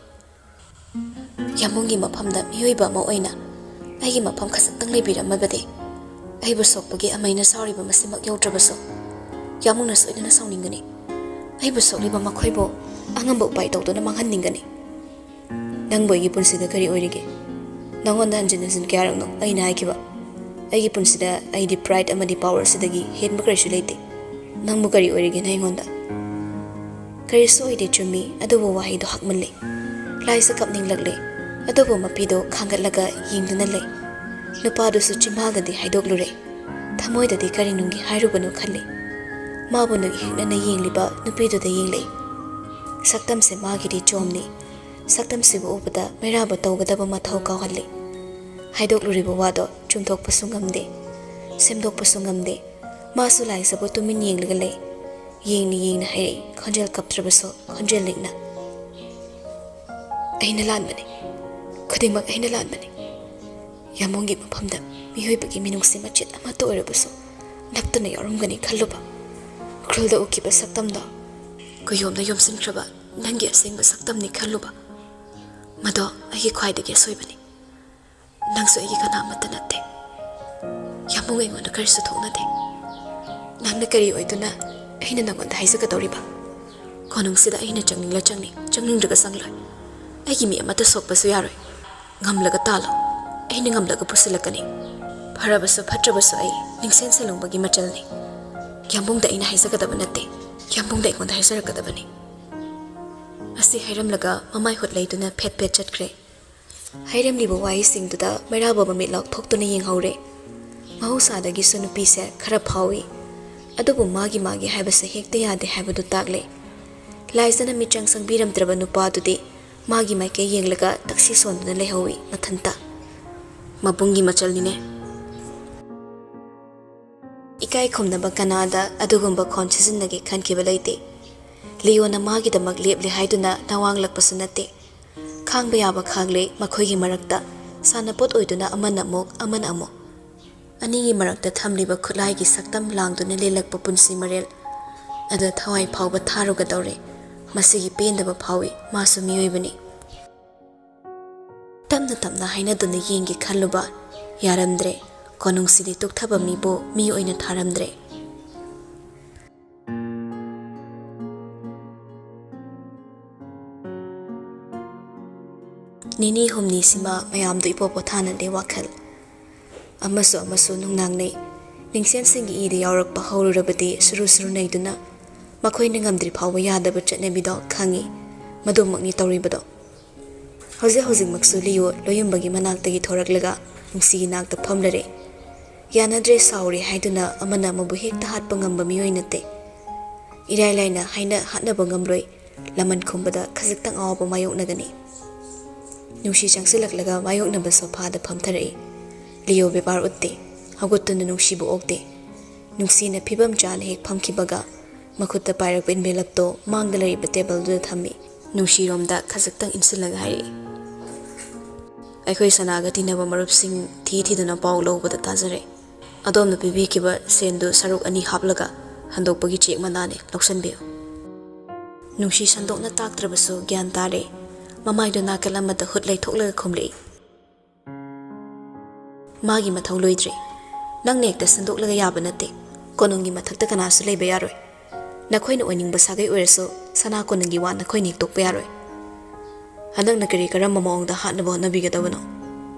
ꯌꯥꯝꯕꯨꯡꯒꯤ ꯃꯐꯝꯗ ꯃꯤꯑꯣꯏꯕ ꯑꯃ ꯑꯣꯏꯅ ꯑꯩꯒꯤ ꯃꯐꯝ ꯈꯖꯤꯛꯇꯪ ꯂꯩꯕꯤꯔꯝꯃꯕꯗꯤ ꯑꯩꯕꯨ ꯁꯣꯛꯄꯒꯤ ꯑꯃꯩꯅ ꯁꯥꯎꯔꯤꯕ ꯃꯁꯤꯃꯛ ꯌꯧꯗ꯭ꯔꯕꯁꯨ ꯌꯥꯝꯕꯨꯡꯅ ꯁꯣꯏꯗꯅ ꯁꯥꯎꯅꯤꯡꯒꯅꯤ꯫ ꯑꯩꯕꯨ ꯁꯣꯛꯂꯤꯕ ꯃꯈꯣꯏꯕꯨ ꯑꯉꯝꯕ ꯎꯄꯥꯏ ꯇꯧꯗꯨꯅ ꯃꯥꯡꯍꯟꯅꯤꯡꯒꯅꯤ꯫ ꯅꯪꯕꯨ ꯑꯩꯒꯤ ꯄꯨꯟꯁꯤꯗ ꯀꯔꯤ ꯑꯣꯏꯔꯤꯒꯦ? ꯅꯉꯣꯟꯗ ꯍꯟꯖꯤꯟ ꯍꯟꯖꯤꯟ ꯀꯌꯥꯔꯛꯅꯣ ꯑꯩꯅ ꯍꯥꯏꯈꯤꯕ? ꯑꯩꯒꯤ ꯄꯨꯟꯁꯤꯗ ꯑꯩꯗꯤ ꯄ꯭ꯔꯥꯏꯗ ꯑꯃꯗꯤ ꯄꯥꯋꯔꯁꯤꯗꯒꯤ ꯍꯦꯟꯕ ꯀꯔꯤꯁꯨ ꯂꯩꯇꯦ꯫ ꯅꯪꯕꯨ ꯀꯔꯤ ꯑꯣꯏꯔꯤꯒꯦ ꯅꯪ ꯑꯩꯉꯣꯟꯗ?" "ꯀꯔꯤꯁꯨ ꯑꯣꯏꯗꯦ ꯆꯨꯝꯃꯤ, ꯑꯗꯨꯕꯨ ꯋꯥꯍꯩꯗꯣ ꯍꯛꯃꯜꯂꯤ꯫" ꯂꯥꯏꯁ ꯀꯞꯅꯤꯡꯂꯛꯂꯦ꯫ ꯑꯗꯨꯕꯨ ꯃꯄꯤꯗꯣ ꯈꯥꯡꯒꯠꯂꯒ ꯌꯦꯡꯗꯨꯅ ꯂꯩ꯫ ꯅꯨꯄꯥꯗꯨꯁꯨ ꯆꯤꯝꯕꯥꯜꯗꯗꯤ ꯍꯥꯏꯗꯣꯛꯂꯨꯔꯦ꯫ ꯊꯃꯣꯏꯗꯗꯤ ꯀꯔꯤ ꯅꯨꯡꯒꯤ ꯍꯥꯏꯔꯨꯕꯅꯣ ꯈꯜꯂꯤ꯫ ꯃꯥꯕꯨ ꯅꯨꯡ ꯍꯤꯛꯅꯅ ꯌꯦꯡꯂꯤꯕ ꯅꯨꯄꯤꯗꯨꯗ ꯌꯦꯡꯂꯛꯏ꯫ ꯁꯛꯇꯝꯁꯦ ꯃꯥꯒꯤꯗꯤ ꯆꯣꯝꯅꯤ꯫ ꯁꯛꯇꯝꯁꯤꯕꯨ ꯎꯕꯗ ꯃꯩꯔꯥꯕ ꯇꯧꯒꯗꯕ ꯃꯊꯧ ꯀꯥꯎꯍꯜꯂꯤ꯫ ꯍꯥꯏꯗꯣꯛꯂꯨꯔꯤꯕ ꯋꯥꯗꯣ ꯆꯨꯝꯊꯣꯛꯄꯁꯨ ꯉꯝꯗꯦ, ꯁꯦꯝꯗꯣꯛꯄꯁꯨ ꯉꯝꯗꯦ꯫ ꯃꯥꯁꯨ ꯂꯥꯏꯖꯕꯨ ꯇꯨꯃꯤꯟ ꯌꯦꯡꯂꯒ ꯂꯩ꯫ ꯌꯦꯡꯅ ꯌꯦꯡꯅ ꯍꯥꯏꯔꯛꯏ, ꯈꯣꯟꯖꯦꯜ ꯀꯞꯇ꯭ꯔꯕꯁꯨ ꯈꯣꯟꯖꯦꯜ ꯂꯤꯛꯅ꯫ "ꯑꯩꯅ ꯂꯥꯟꯕꯅꯤ, ꯈꯨꯗꯤꯡꯃꯛ ꯑꯩꯅ ꯂꯥꯟꯕꯅꯤ꯫ ꯌꯥꯝꯕꯨꯡꯒꯤ ꯃꯐꯝꯗ ꯃꯤꯑꯣꯏꯕꯒꯤ ꯃꯤꯅꯨꯡꯁꯤ ꯃꯆꯦꯠ ꯑꯃꯠꯇ ꯑꯣꯏꯔꯕꯁꯨ ꯅꯞꯇꯅ ꯌꯥꯎꯔꯝꯒꯅꯤ ꯈꯜꯂꯨꯕ, ꯎꯈ꯭ꯔꯨꯜꯗ ꯎꯈꯤꯕ ꯁꯛꯇꯝꯗꯣ ꯀꯨꯌꯣꯝꯗ ꯌꯣꯝꯁꯤꯟꯈ꯭ꯔꯕ ꯅꯪꯒꯤ ꯑꯁꯦꯡꯕ ꯁꯛꯇꯝꯅꯤ ꯈꯜꯂꯨꯕ, ꯃꯗꯣ ꯑꯩꯒꯤ ꯈ꯭ꯋꯥꯏꯗꯒꯤ ꯑꯁꯣꯏꯕꯅꯤ꯫ ꯅꯪꯁꯨ ꯑꯩꯒꯤ ꯀꯅꯥ ꯑꯃꯠꯇ ꯅꯠꯇꯦ꯫ ꯌꯥꯝꯕꯨꯡ ꯑꯩꯉꯣꯟꯗ ꯀꯔꯤꯁꯨ ꯊꯣꯛꯅꯗꯦ꯫ ꯅꯪꯅ ꯀꯔꯤ ꯑꯣꯏꯗꯨꯅ ꯑꯩꯅ ꯅꯪꯉꯣꯟꯗ ꯍꯥꯏꯖꯒꯗꯧꯔꯤꯕ? ꯀꯣꯅꯨꯡꯁꯤꯗ ꯑꯩꯅ ꯆꯪꯅꯤꯡꯂ ꯆꯪꯅꯤ, ꯆꯪꯅꯤꯡꯗ꯭ꯔꯒ ꯆꯪꯂꯣꯏ꯫ ꯑꯩꯒꯤ ꯃꯤ ꯑꯃꯠꯇ ꯁꯣꯛꯄꯁꯨ ꯌꯥꯔꯣꯏ꯫ ꯉꯝꯂꯒ ꯇꯥꯜꯂꯣ, ꯑꯩꯅ ꯉꯝꯂꯒ ꯄꯨꯁꯤꯜꯂꯛꯀꯅꯤ꯫" ꯐꯔꯕꯁꯨ ꯐꯠꯇ꯭ꯔꯕꯁꯨ ꯑꯩ ꯅꯤꯡꯁꯦꯟ ꯁꯦꯂꯨꯡꯕꯒꯤ ꯃꯆꯜꯅꯤ꯫ ꯌꯥꯝꯕꯨꯡꯗ ꯑꯩꯅ ꯍꯥꯏꯖꯒꯗꯕ ꯅꯠꯇꯦ, ꯌꯥꯝꯕꯨꯡꯗ ꯑꯩꯉꯣꯟꯗ ꯍꯥꯏꯖꯔꯛꯀꯗꯕꯅꯤ꯫ ꯑꯁꯤ ꯍꯥꯏꯔꯝꯂꯒ ꯃꯃꯥꯏ ꯍꯨꯠ ꯂꯩꯗꯨꯅ ꯐꯦꯠ ꯐꯦꯠ ꯆꯠꯈ꯭ꯔꯦ꯫ ꯍꯥꯏꯔꯝꯂꯤꯕ ꯋꯥꯍꯩꯁꯤꯡꯗꯨꯗ ꯃꯩꯔꯥꯕ ꯃꯃꯤꯠ ꯂꯥꯎꯊꯣꯛꯇꯨꯅ ꯌꯦꯡꯍꯧꯔꯦ꯫ ꯃꯍꯧꯁꯥꯗꯒꯤꯁꯨ ꯅꯨꯄꯤꯁꯦ ꯈꯔ ꯐꯥꯎꯏ, ꯑꯗꯨꯕꯨ ꯃꯥꯒꯤ ꯃꯥꯒꯤ ꯍꯥꯏꯕꯁꯦ ꯍꯦꯛꯇ ꯌꯥꯗꯦ ꯍꯥꯏꯕꯗꯨ ꯇꯥꯛꯂꯦ꯫ ꯂꯥꯏꯖꯅ ꯃꯤꯠꯆꯪ ꯆꯪꯕꯤꯔꯝꯗ꯭ꯔꯕ ꯅꯨꯄꯥꯗꯨꯗꯤ ꯃꯥꯒꯤ ꯃꯥꯏꯀꯩ ꯌꯦꯡꯂꯒ ꯇꯛꯁꯤ ꯁꯣꯟꯗꯨꯅ ꯂꯩꯍꯧꯏ ꯃꯊꯟꯇ꯫ ꯃꯕꯨꯡꯒꯤ ꯃꯆꯜꯅꯤꯅꯦ꯫ ꯏꯀꯥꯏ ꯈꯨꯝꯅꯕ ꯀꯅꯥꯗ ꯑꯗꯨꯒꯨꯝꯕ ꯈꯣꯟ ꯁꯤꯖꯤꯟꯅꯒꯦ ꯈꯟꯈꯤꯕ ꯂꯩꯇꯦ꯫ ꯂꯤꯌꯣꯅ ꯃꯥꯒꯤꯗꯃꯛ ꯂꯦꯞꯂꯦ ꯍꯥꯏꯗꯨꯅ ꯅꯋꯥꯡꯂꯛꯄꯁꯨ ꯅꯠꯇꯦ꯫ ꯈꯥꯡꯕ ꯌꯥꯕ ꯈꯥꯡꯂꯦ ꯃꯈꯣꯏꯒꯤ ꯃꯔꯛꯇ, ꯁꯥꯟꯅꯄꯣꯠ ꯑꯣꯏꯗꯨꯅ ꯑꯃꯅ ꯑꯃꯨꯛ, ꯑꯃꯅ ꯑꯃꯨꯛ꯫ ꯑꯅꯤꯒꯤ ꯃꯔꯛꯇ ꯊꯝꯂꯤꯕ ꯈꯨꯠꯂꯥꯏꯒꯤ ꯁꯛꯇꯝ ꯂꯥꯡꯗꯨꯅ ꯂꯦꯜꯂꯛꯄ ꯄꯨꯟꯁꯤ ꯃꯔꯦꯜ꯫ ꯑꯗ ꯊꯋꯥꯏ ꯐꯥꯎꯕ ꯊꯥꯔꯨꯒꯗꯧꯔꯦ꯫ ꯃꯁꯤꯒꯤ ꯄꯦꯟꯗꯕ ꯐꯥꯎꯏ, ꯃꯥꯁꯨ ꯃꯤꯑꯣꯏꯕꯅꯤ꯫ ꯇꯞꯅ ꯇꯞꯅ ꯍꯥꯏꯅꯗꯨꯅ ꯌꯦꯡꯒꯦ ꯈꯜꯂꯨꯕ, ꯌꯥꯔꯝꯗ꯭ꯔꯦ꯫ ꯀꯣꯅꯨꯡꯁꯤꯗꯤ ꯇꯨꯛꯊꯕ ꯃꯤꯕꯨ ꯃꯤ ꯑꯣꯏꯅ ꯊꯥꯔꯝꯗ꯭ꯔꯦ꯫ ꯅꯤꯅꯤ ꯍꯨꯝꯅꯤꯁꯤꯃ ꯃꯌꯥꯝꯗꯨ ꯏꯄꯣ ꯄꯣꯊꯥꯅꯗꯦ ꯋꯥꯈꯜ꯫ ꯑꯃꯁꯨ ꯑꯃꯁꯨ ꯅꯨꯡꯅꯥꯡꯅꯩ꯫ ꯅꯤꯡꯁꯦꯟꯁꯤꯡꯒꯤ ꯏꯗ ꯌꯥꯎꯔꯛꯄ ꯍꯧꯔꯨꯔꯕꯗꯤ ꯁꯨꯔꯨ ꯁꯨꯔꯨ ꯅꯩꯗꯨꯅ ꯃꯈꯣꯏꯅ ꯉꯝꯗ꯭ꯔꯤ ꯐꯥꯎꯕ ꯌꯥꯗꯕ ꯆꯠꯅꯕꯤꯗꯣ ꯈꯪꯏ꯫ ꯃꯗꯨꯃꯛꯅꯤ ꯇꯧꯔꯤꯕꯗꯣ꯫ ꯍꯧꯖꯤꯛ ꯍꯧꯖꯤꯛꯃꯛꯁꯨ ꯂꯤꯌꯣ ꯂꯣꯌꯨꯝꯕꯒꯤ ꯃꯅꯥꯛꯇꯒꯤ ꯊꯣꯔꯛꯂꯒ ꯅꯨꯡꯁꯤꯒꯤ ꯅꯥꯛꯇ ꯐꯝꯂꯔꯦ꯫ ꯌꯥꯅꯗ꯭ꯔꯦ ꯁꯥꯎꯔꯦ ꯍꯥꯏꯗꯨꯅ ꯑꯃꯅ ꯑꯃꯕꯨ ꯍꯦꯛꯇ ꯍꯥꯠꯄ ꯉꯝꯕ ꯃꯤꯑꯣꯏ ꯅꯠꯇꯦ꯫ ꯏꯔꯥꯏ ꯂꯥꯏꯅ ꯍꯥꯏꯅ ꯍꯥꯠꯅꯕ ꯉꯝꯂꯣꯏ꯫ ꯂꯃꯟ ꯈꯨꯝꯕꯗ ꯈꯖꯤꯛꯇꯪ ꯑꯋꯥꯕ ꯃꯥꯌꯣꯛꯅꯒꯅꯤ꯫ ꯅꯨꯡꯁꯤ ꯆꯪꯁꯤꯜꯂꯛꯂꯒ ꯃꯥꯌꯣꯛꯅꯕ ꯁꯣꯐꯥꯗ ꯐꯝꯊꯔꯛꯏ꯫ ꯂꯤꯌꯣ ꯕꯦꯕꯥꯔ ꯎꯠꯇꯦ꯫ ꯍꯧꯒꯠꯇꯨꯅ ꯅꯨꯡꯁꯤꯕꯨ ꯑꯣꯛꯇꯦ꯫ ꯅꯨꯡꯁꯤꯅ ꯐꯤꯕꯝ ꯆꯥꯅ ꯍꯦꯛ ꯐꯝꯈꯤꯕꯒ ꯃꯈꯨꯠꯇ ꯄꯥꯏꯔꯛꯄ ꯏꯟꯚꯦꯂꯞꯇꯣ ꯃꯥꯡꯗ ꯂꯩꯔꯤꯕ ꯇꯦꯕꯜꯗꯨꯗ ꯊꯝꯃꯤ꯫ ꯅꯨꯡꯁꯤꯔꯣꯝꯗ ꯈꯖꯤꯛꯇꯪ ꯏꯟꯁꯤꯜꯂꯒ ꯍꯥꯏꯔꯛꯏ, "ꯑꯩꯈꯣꯏ ꯁꯅꯥꯒ ꯇꯤꯟꯅꯕ ꯃꯔꯨꯞꯁꯤꯡ ꯊꯤ ꯊꯤꯗꯨꯅ ꯄꯥꯎ ꯂꯧꯕꯗ ꯇꯥꯖꯔꯦ꯫ ꯑꯗꯣꯝꯅ ꯄꯤꯕꯤꯈꯤꯕ ꯁꯦꯟꯗꯨ ꯁꯔꯨꯛ ꯑꯅꯤ ꯍꯥꯞꯂꯒ ꯍꯟꯗꯣꯛꯄꯒꯤ ꯆꯦꯛ ꯃꯅꯥꯅꯤ, ꯂꯧꯁꯤꯟꯕꯤꯌꯨ꯫" ꯅꯨꯡꯁꯤ ꯁꯟꯗꯣꯛꯅ ꯇꯥꯛꯇ꯭ꯔꯕꯁꯨ ꯒ꯭ꯌꯥꯟ ꯇꯥꯔꯦ꯫ ꯃꯃꯥꯏꯗꯨ ꯅꯥꯀꯜ ꯑꯃꯗ ꯍꯨꯠ ꯂꯩꯊꯣꯛꯂꯒ ꯈꯨꯝꯂꯛꯏ꯫ ꯃꯥꯒꯤ ꯃꯊꯧ ꯂꯣꯏꯗ꯭ꯔꯤ꯫ ꯅꯪꯅ ꯍꯦꯛꯇ ꯁꯟꯗꯣꯛꯂꯒ ꯌꯥꯕ ꯅꯠꯇꯦ꯫ ꯀꯣꯅꯨꯡꯒꯤ ꯃꯊꯛꯇ ꯀꯅꯥꯁꯨ ꯂꯩꯕ ꯌꯥꯔꯣꯏ꯫ ꯅꯈꯣꯏꯅ ꯑꯣꯏꯅꯤꯡꯕ ꯁꯥꯒꯩ ꯑꯣꯏꯔꯁꯨ ꯁꯅꯥ ꯀꯣꯅꯨꯡꯒꯤ ꯋꯥ ꯅꯈꯣꯏꯅ ꯍꯦꯛꯇꯣꯛꯄ ꯌꯥꯔꯣꯏ꯫ ꯍꯟꯗꯛꯅ ꯀꯔꯤ ꯀꯔꯝꯕ ꯃꯑꯣꯡꯗ ꯍꯥꯠꯅꯕ ꯍꯣꯠꯅꯕꯤꯒꯗꯕꯅꯣ?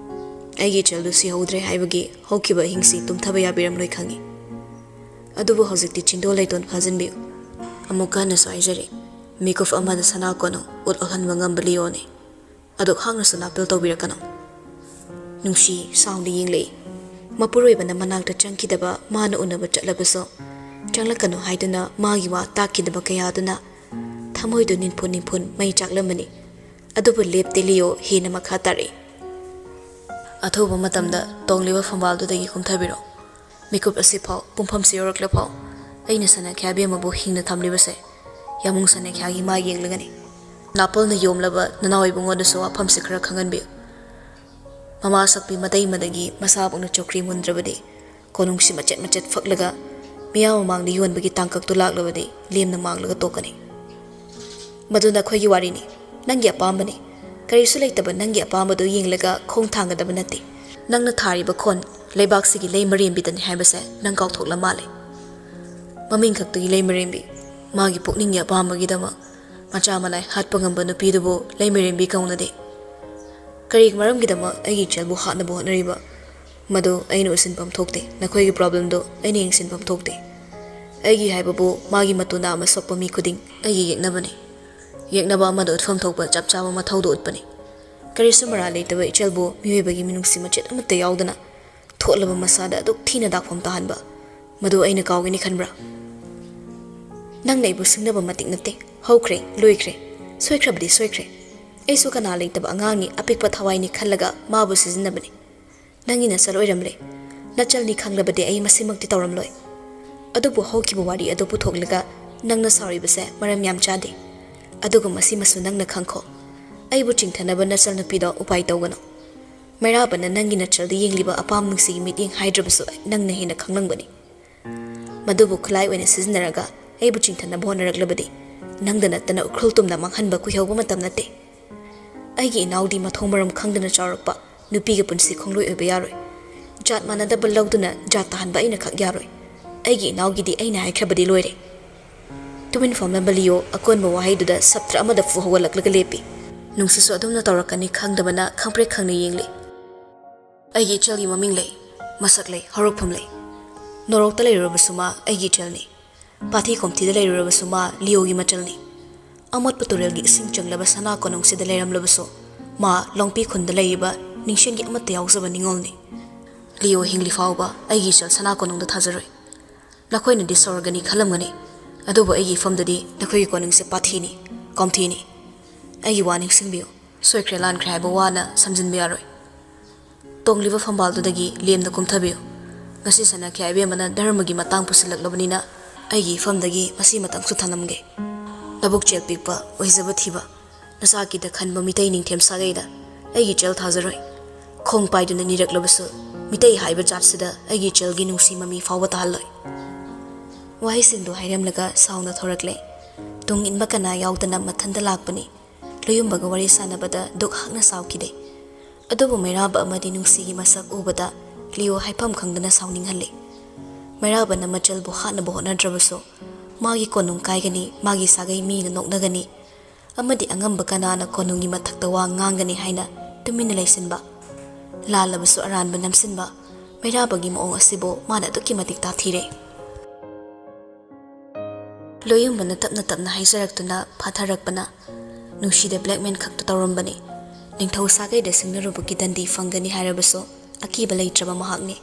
ꯑꯩꯒꯤ ꯏꯆꯜꯗꯨ ꯁꯤꯍꯧꯗ꯭ꯔꯦ ꯍꯥꯏꯕꯒꯤ ꯍꯧꯈꯤꯕ ꯑꯍꯤꯡꯁꯤ ꯇꯨꯝꯊꯕ ꯌꯥꯕꯤꯔꯝꯂꯣꯏ ꯈꯪꯏ꯫ ꯑꯗꯨꯕꯨ ꯍꯧꯖꯤꯛꯇꯤ ꯆꯤꯟꯗꯣ ꯂꯩꯇꯣꯟ ꯐꯥꯖꯤꯟꯕꯤꯌꯨ꯫ ꯑꯃꯨꯛꯀ ꯍꯟꯅꯁꯨ ꯍꯥꯏꯖꯔꯤ, ꯃꯤꯀꯨꯞ ꯑꯃꯗ ꯁꯅꯥ ꯀꯣꯅꯨꯡ ꯎꯠ ꯑꯣꯜꯍꯟꯕ ꯉꯝꯕ ꯂꯤꯑꯣꯅꯤ꯫ ꯑꯗꯨꯛ ꯍꯥꯛꯅꯁꯨ ꯅꯥꯄꯜ ꯇꯧꯕꯤꯔꯛꯀꯅꯨ꯫ ꯅꯨꯡꯁꯤ ꯁꯥꯎꯅ ꯌꯦꯡꯂꯛꯏ꯫ ꯃꯄꯨꯔꯣꯏꯕꯅ ꯃꯅꯥꯛꯇ ꯆꯪꯈꯤꯗꯕ ꯃꯥꯅ ꯎꯅꯕ ꯆꯠꯂꯕꯁꯨ ꯆꯪꯂꯛꯀꯅꯨ ꯍꯥꯏꯗꯨꯅ ꯃꯥꯒꯤ ꯋꯥ ꯇꯥꯛꯈꯤꯗꯕ ꯀꯌꯥꯗꯨꯅ ꯊꯃꯣꯏꯗꯨ ꯅꯤꯟꯐꯨꯟ ꯅꯤꯟꯐꯨꯟ ꯃꯩ ꯆꯥꯛꯂꯝꯕꯅꯤ꯫ ꯑꯗꯨꯕꯨ ꯂꯦꯞꯇꯦ ꯂꯤꯑꯣ ꯍꯦꯟꯅ ꯃꯈꯥ ꯇꯥꯔꯛꯏ꯫ ꯑꯊꯨꯕ ꯃꯇꯝꯗ ꯇꯣꯡꯂꯤꯕ ꯐꯝꯕꯥꯜꯗꯨꯗꯒꯤ ꯀꯨꯝꯊꯕꯤꯔꯣ꯫ ꯃꯤꯀꯨꯞ ꯑꯁꯤꯐꯥꯎ, ꯄꯨꯡꯐꯝꯁꯤ ꯌꯧꯔꯛꯂꯐꯥꯎ ꯑꯩꯅ ꯁꯅꯥꯈ꯭ꯌꯥ ꯏꯕꯦꯝꯃꯕꯨ ꯍꯤꯡꯅ ꯊꯝꯂꯤꯕꯁꯦ ꯌꯥꯃꯨꯡ ꯁꯅꯥꯈ꯭ꯌꯥꯒꯤ ꯃꯥꯏ ꯌꯦꯡꯂꯒꯅꯤ꯫ ꯅꯥꯄꯜꯅ ꯌꯣꯝꯂꯕ ꯅꯅꯥꯎ ꯏꯕꯨꯡꯉꯣꯗꯁꯨ ꯋꯥꯐꯝꯁꯤ ꯈꯔ ꯈꯪꯍꯟꯕꯤꯌꯨ꯫ ꯃꯃꯥ ꯁꯛꯄꯤ ꯃꯇꯩꯃꯗꯒꯤ ꯃꯁꯥꯕꯨꯛꯅ ꯆꯧꯀ꯭ꯔꯤ ꯃꯨꯟꯗ꯭ꯔꯕꯗꯤ ꯀꯣꯅꯨꯡꯁꯤ ꯃꯆꯦꯠ ꯃꯆꯦꯠ ꯐꯛꯂꯒ ꯃꯤꯌꯥꯝ ꯃꯃꯥꯡꯗ ꯌꯣꯟꯕꯒꯤ ꯇꯥꯡꯀꯛꯇꯨ ꯂꯥꯛꯂꯕꯗꯤ ꯂꯦꯝꯅ ꯃꯥꯡꯂꯒ ꯇꯣꯛꯀꯅꯤ꯫ ꯃꯗꯨ ꯅꯈꯣꯏꯒꯤ ꯋꯥꯔꯤꯅꯤ, ꯅꯪꯒꯤ ꯑꯄꯥꯝꯕꯅꯤ꯫ ꯀꯔꯤꯁꯨ ꯂꯩꯇꯕ ꯅꯪꯒꯤ ꯑꯄꯥꯝꯕꯗꯨ ꯌꯦꯡꯂꯒ ꯈꯣꯡ ꯊꯥꯡꯒꯗꯕ ꯅꯠꯇꯦ꯫ ꯅꯪꯅ ꯊꯥꯔꯤꯕ ꯈꯣꯟ ꯂꯩꯕꯥꯛꯁꯤꯒꯤ ꯂꯩ ꯃꯔꯦꯝꯕꯤꯗꯅꯤ ꯍꯥꯏꯕꯁꯦ ꯅꯪ ꯀꯥꯎꯊꯣꯛꯂ ꯃꯥꯜꯂꯦ꯫ ꯃꯃꯤꯡ ꯈꯛꯇꯒꯤ ꯂꯩ ꯃꯔꯦꯝꯕꯤ, ꯃꯥꯒꯤ ꯄꯨꯛꯅꯤꯡꯒꯤ ꯑꯄꯥꯝꯕꯒꯤꯗꯃꯛ ꯃꯆꯥ ꯃꯅꯥꯏ ꯍꯥꯠꯄ ꯉꯝꯕ ꯅꯨꯄꯤꯗꯨꯕꯨ ꯂꯩ ꯃꯔꯦꯝꯕꯤ ꯀꯧꯅꯗꯦ꯫ ꯀꯔꯤ ꯃꯔꯝꯒꯤꯗꯃꯛ ꯑꯩꯒꯤ ꯏꯆꯜꯕꯨ ꯍꯥꯠꯅꯕ ꯍꯣꯠꯅꯔꯤꯕ? ꯃꯗꯨ ꯑꯩꯅ ꯎꯁꯤꯟꯐꯝ ꯊꯣꯛꯇꯦ, ꯅꯈꯣꯏꯒꯤ problemꯗꯨ ꯑꯩꯅ ꯌꯦꯡꯁꯤꯟꯐꯝ ꯊꯣꯛꯇꯦ꯫ ꯑꯩꯒꯤ ꯍꯥꯏꯕꯕꯨ ꯃꯥꯒꯤ ꯃꯇꯨ ꯅꯥꯝꯃ ꯁꯣꯛꯄ ꯃꯤ ꯈꯨꯗꯤꯡ ꯑꯩꯒꯤ ꯌꯦꯛꯅꯕꯅꯤ꯫ ꯌꯦꯛꯅꯕ ꯑꯃꯗ ꯎꯠꯐꯝ ꯊꯣꯛꯄ ꯆꯞ ꯆꯥꯕ ꯃꯊꯧꯗꯨ ꯎꯠꯄꯅꯤ꯫ ꯀꯔꯤꯁꯨ ꯃꯔꯥꯜ ꯂꯩꯇꯕ ꯏꯆꯜꯕꯨ ꯃꯤꯑꯣꯏꯕꯒꯤ ꯃꯤꯅꯨꯡꯁꯤ ꯃꯆꯦꯠ ꯑꯃꯠꯇ ꯌꯥꯎꯗꯅ ꯊꯣꯠꯂꯕ ꯃꯁꯥꯗ ꯑꯗꯨꯛ ꯊꯤꯅ ꯗꯥꯛꯐꯝ ꯇꯥꯍꯟꯕ, ꯃꯗꯨ ꯑꯩꯅ ꯀꯥꯎꯒꯅꯤ ꯈꯟꯕ꯭ꯔꯥ? ꯅꯪꯅ ꯑꯩꯕꯨ ꯁꯤꯡꯅꯕ ꯃꯇꯤꯛ ꯅꯠꯇꯦ꯫ ꯍꯧꯈ꯭ꯔꯦ, ꯂꯣꯏꯈ꯭ꯔꯦ꯫ ꯁꯣꯏꯈ꯭ꯔꯕꯗꯤ ꯁꯣꯏꯈ꯭ꯔꯦ꯫ ꯑꯩꯁꯨ ꯀꯅꯥ ꯂꯩꯇꯕ ꯑꯉꯥꯡꯅꯤ, ꯑꯄꯤꯛꯄ ꯊꯋꯥꯏꯅꯤ ꯈꯜꯂꯒ ꯃꯥꯕꯨ ꯁꯤꯖꯤꯟꯅꯕꯅꯤ꯫ ꯅꯪꯒꯤ ꯅꯆꯜ ꯑꯣꯏꯔꯝꯂꯦ꯫ ꯅꯆꯜꯅꯤ ꯈꯪꯂꯕꯗꯤ ꯑꯩ ꯃꯁꯤꯃꯛꯇꯤ ꯇꯧꯔꯝꯂꯣꯏ꯫ ꯑꯗꯨꯕꯨ ꯍꯧꯈꯤꯕ ꯋꯥꯔꯤ ꯑꯗꯨ ꯄꯨꯊꯣꯛꯂꯒ ꯅꯪꯅ ꯁꯥꯎꯔꯤꯕꯁꯦ ꯃꯔꯝ ꯌꯥꯝ ꯆꯥꯗꯦ꯫ ꯑꯗꯨꯒ ꯃꯁꯤꯃꯁꯨ ꯅꯪꯅ ꯈꯪꯈꯣ꯫ ꯑꯩꯕꯨ ꯆꯤꯡꯊꯅꯕ ꯅꯆꯜ ꯅꯨꯄꯤꯗꯣ ꯎꯄꯥꯏ ꯇꯧꯒꯅꯨ꯫ ꯃꯩꯔꯥꯕꯅ ꯅꯪꯒꯤ ꯅꯆꯜꯗ ꯌꯦꯡꯂꯤꯕ ꯑꯄꯥꯝ ꯅꯨꯡꯁꯤꯒꯤ ꯃꯤꯠꯌꯦꯡ ꯍꯥꯏꯗ꯭ꯔꯕꯁꯨ ꯅꯪꯅ ꯍꯦꯟꯅ ꯈꯪꯂꯝꯒꯅꯤ꯫ ꯃꯗꯨꯕꯨ ꯈꯨꯠꯂꯥꯏ ꯑꯣꯏꯅ ꯁꯤꯖꯤꯟꯅꯔꯒ ꯑꯩꯕꯨ ꯆꯤꯡꯊꯅꯕ ꯍꯣꯠꯅꯔꯛꯂꯕꯗꯤ ꯅꯪꯗ ꯅꯠꯇꯅ ꯎꯈ꯭ꯔꯨꯜ ꯇꯨꯝꯅ ꯃꯥꯡꯍꯟꯕ ꯀꯨꯏꯍꯧꯕ ꯃꯇꯝ ꯅꯠꯇꯦ꯫ ꯑꯩꯒꯤ ꯏꯅꯥꯎꯗꯤ ꯃꯊꯣꯡ ꯃꯔꯝ ꯈꯪꯗꯅ ꯆꯥꯎꯔꯛꯄ ꯅꯨꯄꯤꯒꯤ ꯄꯨꯟꯁꯤ ꯈꯣꯡꯂꯣꯏ ꯑꯣꯏꯕ ꯌꯥꯔꯣꯏ꯫ ꯖꯥꯠ ꯃꯥꯟꯅꯗꯕ ꯂꯧꯗꯨꯅ ꯖꯥꯠ ꯇꯥꯍꯟꯕ ꯑꯩꯅ ꯈꯛ ꯌꯥꯔꯣꯏ꯫ ꯑꯩꯒꯤ ꯏꯅꯥꯎꯒꯤꯗꯤ ꯑꯩꯅ ꯍꯥꯏꯈ꯭ꯔꯕꯗꯤ ꯂꯣꯏꯔꯦ꯫ ꯇꯨꯃꯤꯟ ꯐꯝꯂꯝꯕ ꯂꯤꯌꯣ ꯑꯀꯣꯟꯕ ꯋꯥꯍꯩꯗꯨꯗ ꯁꯞꯇ꯭ꯔ ꯑꯃꯗ ꯐꯨ ꯍꯧꯒꯠꯂꯛꯂꯒ ꯂꯦꯞꯄꯤ꯫ ꯅꯨꯡꯁꯤꯠꯁꯨ ꯑꯗꯨꯝꯅ ꯇꯧꯔꯛꯀꯅꯤ ꯈꯪꯗꯕꯅ ꯈꯪꯄ꯭ꯔꯦꯛ ꯈꯪꯅ ꯌꯦꯡꯂꯤ꯫ ꯑꯩꯒꯤ ꯏꯆꯜꯒꯤ ꯃꯃꯤꯡ ꯂꯩ, ꯃꯁꯛ ꯂꯩ, ꯍꯧꯔꯛꯐꯝ ꯂꯩ꯫ ꯅꯣꯔꯣꯛꯇ ꯂꯩꯔꯨꯔꯕꯁꯨ ꯃꯥ ꯑꯩꯒꯤ ꯏꯆꯜꯅꯤ꯫ ꯄꯥꯊꯤ ꯈꯣꯝꯊꯤꯗ ꯂꯩꯔꯨꯔꯕꯁꯨ ꯃꯥ ꯂꯤꯑꯣꯒꯤ ꯃꯆꯜꯅꯤ꯫ ꯑꯃꯣꯠꯄ ꯇꯨꯔꯦꯜꯒꯤ ꯏꯁꯤꯡ ꯆꯪꯂꯕ ꯁꯅꯥ ꯀꯣꯅꯨꯡꯁꯤꯗ ꯂꯩꯔꯝꯂꯕꯁꯨ, ꯃꯥ ꯂꯣꯡꯄꯤ ꯈꯨꯟꯗ ꯂꯩꯔꯤꯕ ꯅꯤꯡꯁꯤꯡꯒꯤ ꯑꯃꯠꯇ ꯌꯥꯎꯖꯕ ꯅꯤꯡꯉꯣꯜꯅꯤ꯫ ꯂꯤꯑꯣ ꯍꯤꯡꯂꯤ ꯐꯥꯎꯕ ꯑꯩꯒꯤ ꯏꯆꯜ ꯁꯅꯥ ꯀꯣꯅꯨꯡꯗ ꯊꯥꯖꯔꯣꯏ꯫ ꯅꯈꯣꯏꯅꯗꯤ ꯁ꯭ꯋꯔꯒꯅꯤ ꯈꯜꯂꯝꯒꯅꯤ, ꯑꯗꯨꯕꯨ ꯑꯩꯒꯤ ꯏꯐꯝꯗꯗꯤ ꯅꯈꯣꯏꯒꯤ ꯀꯣꯅꯨꯡꯁꯦ ꯄꯥꯊꯤꯅꯤ, ꯀꯣꯝꯊꯤꯅꯤ꯫ ꯑꯩꯒꯤ ꯋꯥ ꯅꯤꯡꯁꯤꯡꯕꯤꯌꯨ, ꯁꯣꯏꯈ꯭ꯔꯦ ꯂꯥꯟꯈ꯭ꯔꯦ ꯍꯥꯏꯕ ꯋꯥꯅ ꯁꯝꯖꯤꯟꯕ ꯌꯥꯔꯣꯏ꯫ ꯇꯣꯡꯂꯤꯕ ꯐꯝꯕꯥꯜꯗꯨꯗꯒꯤ ꯂꯦꯝꯅ ꯀꯨꯝꯊꯕꯤꯌꯨ꯫ ꯉꯁꯤ ꯁꯅꯥꯈ꯭ꯌꯥ ꯏꯕꯦꯝꯃꯅ ꯙꯔꯃꯒꯤ ꯃꯇꯥꯡ ꯄꯨꯁꯤꯜꯂꯛꯂꯕꯅꯤꯅ ꯑꯩꯒꯤ ꯏꯐꯝꯗꯒꯤ ꯃꯁꯤꯃꯇꯪꯁꯨ ꯊꯝꯂꯝꯒꯦ꯫ ꯂꯕꯨꯛ ꯆꯦꯜ ꯄꯤꯛꯄ, ꯑꯣꯏꯖꯕ ꯊꯤꯕ, ꯅꯆꯥꯀꯤꯗ ꯈꯟꯕ ꯃꯤꯇꯩ ꯅꯤꯡꯊꯦꯝ ꯁꯥꯒꯩꯗ ꯑꯩꯒꯤ ꯏꯆꯜ ꯊꯥꯖꯔꯣꯏ꯫ ꯈꯣꯡ ꯄꯥꯏꯗꯨꯅ ꯅꯤꯔꯛꯂꯕꯁꯨ ꯃꯤꯇꯩ ꯍꯥꯏꯕ ꯖꯥꯠꯁꯤꯗ ꯑꯩꯒꯤ ꯏꯆꯜꯒꯤ ꯅꯨꯡꯁꯤ ꯃꯃꯤ ꯐꯥꯎꯕ ꯇꯥꯍꯜꯂꯣꯏ꯫ ꯋꯥꯍꯩꯁꯤꯡꯗꯨ ꯍꯥꯏꯔꯝꯂꯒ ꯁꯥꯎꯅ ꯊꯣꯔꯛꯂꯦ꯫ ꯇꯨꯡ ꯏꯟꯕ ꯀꯅꯥ ꯌꯥꯎꯗꯅ ꯃꯊꯟꯇ ꯂꯥꯛꯄꯅꯤ꯫ ꯂꯨꯌꯨꯝꯕꯒ ꯋꯥꯔꯤ ꯁꯥꯟꯅꯕꯗ ꯗꯨꯛ ꯍꯛꯅ ꯁꯥꯎꯈꯤꯗꯦ꯫ ꯑꯗꯨꯕꯨ ꯃꯩꯔꯥꯕ ꯑꯃꯗꯤ ꯅꯨꯡꯁꯤꯒꯤ ꯃꯁꯛ ꯎꯕꯗ ꯂꯤꯑꯣ ꯍꯥꯏꯐꯝ ꯈꯪꯗꯅ ꯁꯥꯎꯅꯤꯡꯍꯜꯂꯤ꯫ ꯃꯩꯔꯥꯕꯅ ꯃꯆꯜꯕꯨ ꯍꯥꯠꯅꯕ ꯍꯣꯠꯅꯗ꯭ꯔꯕꯁꯨ ꯃꯥꯒꯤ ꯀꯣꯅꯨꯡ ꯀꯥꯏꯒꯅꯤ, ꯃꯥꯒꯤ ꯁꯥꯒꯩ ꯃꯤꯅ ꯅꯣꯛꯅꯒꯅꯤ, ꯑꯃꯗꯤ ꯑꯉꯝꯕ ꯀꯅꯥꯅ ꯀꯣꯅꯨꯡꯒꯤ ꯃꯊꯛꯇ ꯋꯥ ꯉꯥꯡꯒꯅꯤ ꯍꯥꯏꯅ ꯇꯨꯃꯤꯟꯅ ꯂꯩꯁꯤꯟꯕ? ꯂꯥꯜꯂꯕꯁꯨ ꯑꯔꯥꯟꯕ ꯅꯝꯁꯤꯟꯕ꯫ ꯃꯩꯔꯥꯕꯒꯤ ꯃꯑꯣꯡ ꯑꯁꯤꯕꯨ ꯃꯥꯅ ꯑꯗꯨꯛꯀꯤ ꯃꯇꯤꯛ ꯇꯥꯊꯤꯔꯦ꯫ ꯂꯣꯌꯨꯝꯕꯅ ꯇꯞꯅ ꯇꯞꯅ ꯍꯥꯏꯖꯔꯛꯇꯨꯅ ꯐꯥꯊꯔꯛꯄꯅ ꯅꯨꯡꯁꯤꯗ blackmail ꯈꯛꯇ ꯇꯧꯔꯝꯕꯅꯤ꯫ ꯅꯤꯡꯊꯧ ꯁꯥꯒꯩꯗ ꯁꯤꯡꯅꯔꯨꯕꯒꯤ ꯗꯟꯗꯤ ꯐꯪꯒꯅꯤ ꯍꯥꯏꯔꯕꯁꯨ ꯑꯀꯤꯕ ꯂꯩꯇ꯭ꯔꯕ ꯃꯍꯥꯛꯅꯤ꯫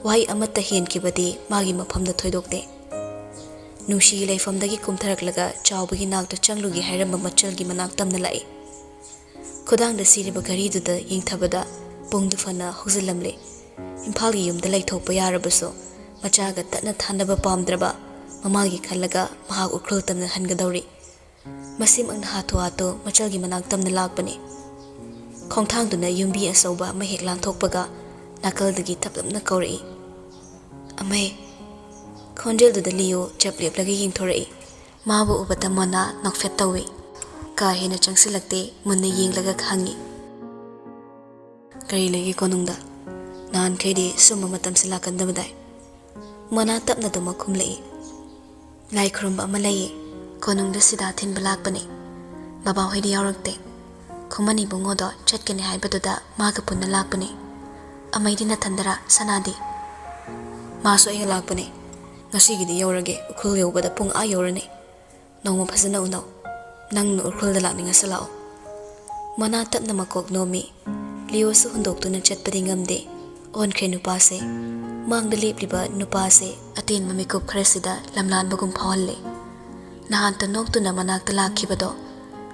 ꯋꯥꯍꯩ ꯑꯃꯠꯇ ꯍꯦꯟꯈꯤꯕꯗꯤ ꯃꯥꯒꯤ ꯃꯐꯝꯗ ꯊꯣꯏꯗꯣꯛꯇꯦ꯫ ꯅꯨꯡꯁꯤꯒꯤ ꯂꯩꯐꯝꯗꯒꯤ ꯀꯨꯝꯊꯔꯛꯂꯒ ꯆꯥꯎꯕꯒꯤ ꯅꯥꯛꯇ ꯆꯪꯂꯨꯒꯦ ꯍꯥꯏꯔꯝꯕ ꯃꯆꯜꯒꯤ ꯃꯅꯥꯛ ꯇꯝꯅ ꯂꯥꯛꯏ꯫ ꯈꯨꯗꯥꯡꯗ ꯁꯤꯔꯤꯕ ꯘꯔꯤꯗꯨꯗ ꯌꯦꯡꯊꯕꯗ ꯄꯨꯡꯗꯨ ꯐꯅ ꯍꯧꯖꯤꯜꯂꯝꯂꯦ꯫ ꯏꯝꯐꯥꯜꯒꯤ ꯌꯨꯝꯗ ꯂꯩꯊꯣꯛꯄ ꯌꯥꯔꯕꯁꯨ ꯃꯆꯥꯒ ꯇꯠꯅ ꯊꯥꯅꯕ ꯄꯥꯝꯗ꯭ꯔꯕ ꯃꯃꯥꯒꯤ ꯈꯜꯂꯒ ꯃꯍꯥꯛ ꯎꯈ꯭ꯔꯨꯜ ꯇꯝꯅ ꯍꯟꯒꯗꯧꯔꯤ꯫ ꯃꯁꯤꯃꯛꯅ ꯍꯥꯊꯨ ꯍꯥꯊꯨ ꯃꯆꯜꯒꯤ ꯃꯅꯥꯛ ꯇꯝꯅ ꯂꯥꯛꯄꯅꯤ꯫ ꯈꯣꯡꯊꯥꯡꯗꯨꯅ ꯌꯨꯝꯕꯤ ꯑꯆꯧꯕ ꯑꯃ ꯍꯦꯛ ꯂꯥꯟꯊꯣꯛꯄꯒ ꯅꯥꯀꯜꯗꯒꯤ ꯇꯞꯂꯞꯅ ꯀꯧꯔꯛꯏ, "ꯑꯃꯩ!" ꯈꯣꯟꯖꯦꯜꯗꯨꯗ ꯂꯤꯌꯣ ꯆꯞ ꯂꯦꯞꯂꯒ ꯌꯦꯡꯊꯣꯔꯛꯏ꯫ ꯃꯥꯕꯨ ꯎꯕꯗ ꯃꯣꯅꯥ ꯅꯣꯛꯐꯦꯠ ꯇꯧꯏ꯫ ꯀꯥ ꯍꯦꯟꯅ ꯆꯪꯁꯤꯜꯂꯛꯇꯦ, ꯃꯨꯟꯅ ꯌꯦꯡꯂꯒ ꯍꯪꯉꯤ, "ꯀꯔꯤ ꯂꯩꯒꯦ ꯀꯣꯅꯨꯡꯗ? ꯅꯍꯥꯟꯈꯩꯗꯤ ꯁꯨꯝꯕ ꯃꯇꯝꯁꯤ ꯂꯥꯛꯀꯟꯗꯕꯗꯥꯏ?" ꯃꯣꯅꯥ ꯇꯞꯅ ꯗꯨꯃꯛ ꯈꯨꯝꯂꯛꯏ, "ꯂꯥꯏ ꯈꯨꯔꯨꯝꯕ ꯑꯃ ꯂꯩꯌꯦ, ꯀꯣꯅꯨꯡꯗ ꯁꯤꯗꯥ ꯊꯤꯟꯕ ꯂꯥꯛꯄꯅꯦ꯫ ꯕꯕꯥꯍꯣꯏꯗꯤ ꯌꯥꯎꯔꯛꯇꯦ꯫ ꯈꯨꯃꯟ ꯏꯕꯨꯡꯉꯣꯗꯣ ꯆꯠꯀꯅꯤ ꯍꯥꯏꯕꯗꯨꯗ ꯃꯥꯒ ꯄꯨꯟꯅ ꯂꯥꯛꯄꯅꯦ꯫ "ꯑꯃꯩꯗꯤ ꯅꯊꯟꯗꯔꯥ, ꯁꯅꯥꯗꯤ?" "ꯃꯥꯁꯨ ꯑꯩꯒ ꯂꯥꯛꯄꯅꯦ꯫ ꯉꯁꯤꯒꯤꯗꯤ ꯌꯧꯔꯒꯦ, ꯎꯈ꯭ꯔꯨꯜ ꯌꯧꯕꯗ ꯄꯨꯡ ꯑꯥ ꯌꯧꯔꯅꯤ꯫ ꯅꯣꯡꯃ ꯐꯖꯅ ꯎꯅꯧ꯫ ꯅꯪꯅ ꯎꯈ꯭ꯔꯨꯜꯗ ꯂꯥꯛꯅꯤꯡꯉꯁꯨ ꯂꯥꯛꯑꯣ꯫" ꯃꯣꯅꯥ ꯇꯞꯅ ꯃꯀꯣꯛ ꯅꯣꯝꯃꯤ꯫ ꯂꯤꯌꯣꯁꯨ ꯍꯨꯟꯗꯣꯛꯇꯨꯅ ꯆꯠꯄꯗꯤ ꯉꯝꯗꯦ꯫ ꯑꯣꯟꯈ꯭ꯔꯦ ꯅꯨꯄꯥꯁꯦ꯫ ꯃꯥꯡꯗ ꯂꯦꯞꯂꯤꯕ ꯅꯨꯄꯥꯁꯦ ꯑꯇꯦꯟꯕ ꯃꯤꯀꯨꯞ ꯈꯔꯁꯤꯗ ꯂꯝꯂꯥꯟꯕꯒꯨꯝ ꯐꯥꯎꯍꯜꯂꯦ꯫ ꯅꯍꯥꯟꯇ ꯅꯣꯛꯇꯨꯅ ꯃꯅꯥꯛꯇ ꯂꯥꯛꯈꯤꯕꯗꯣ,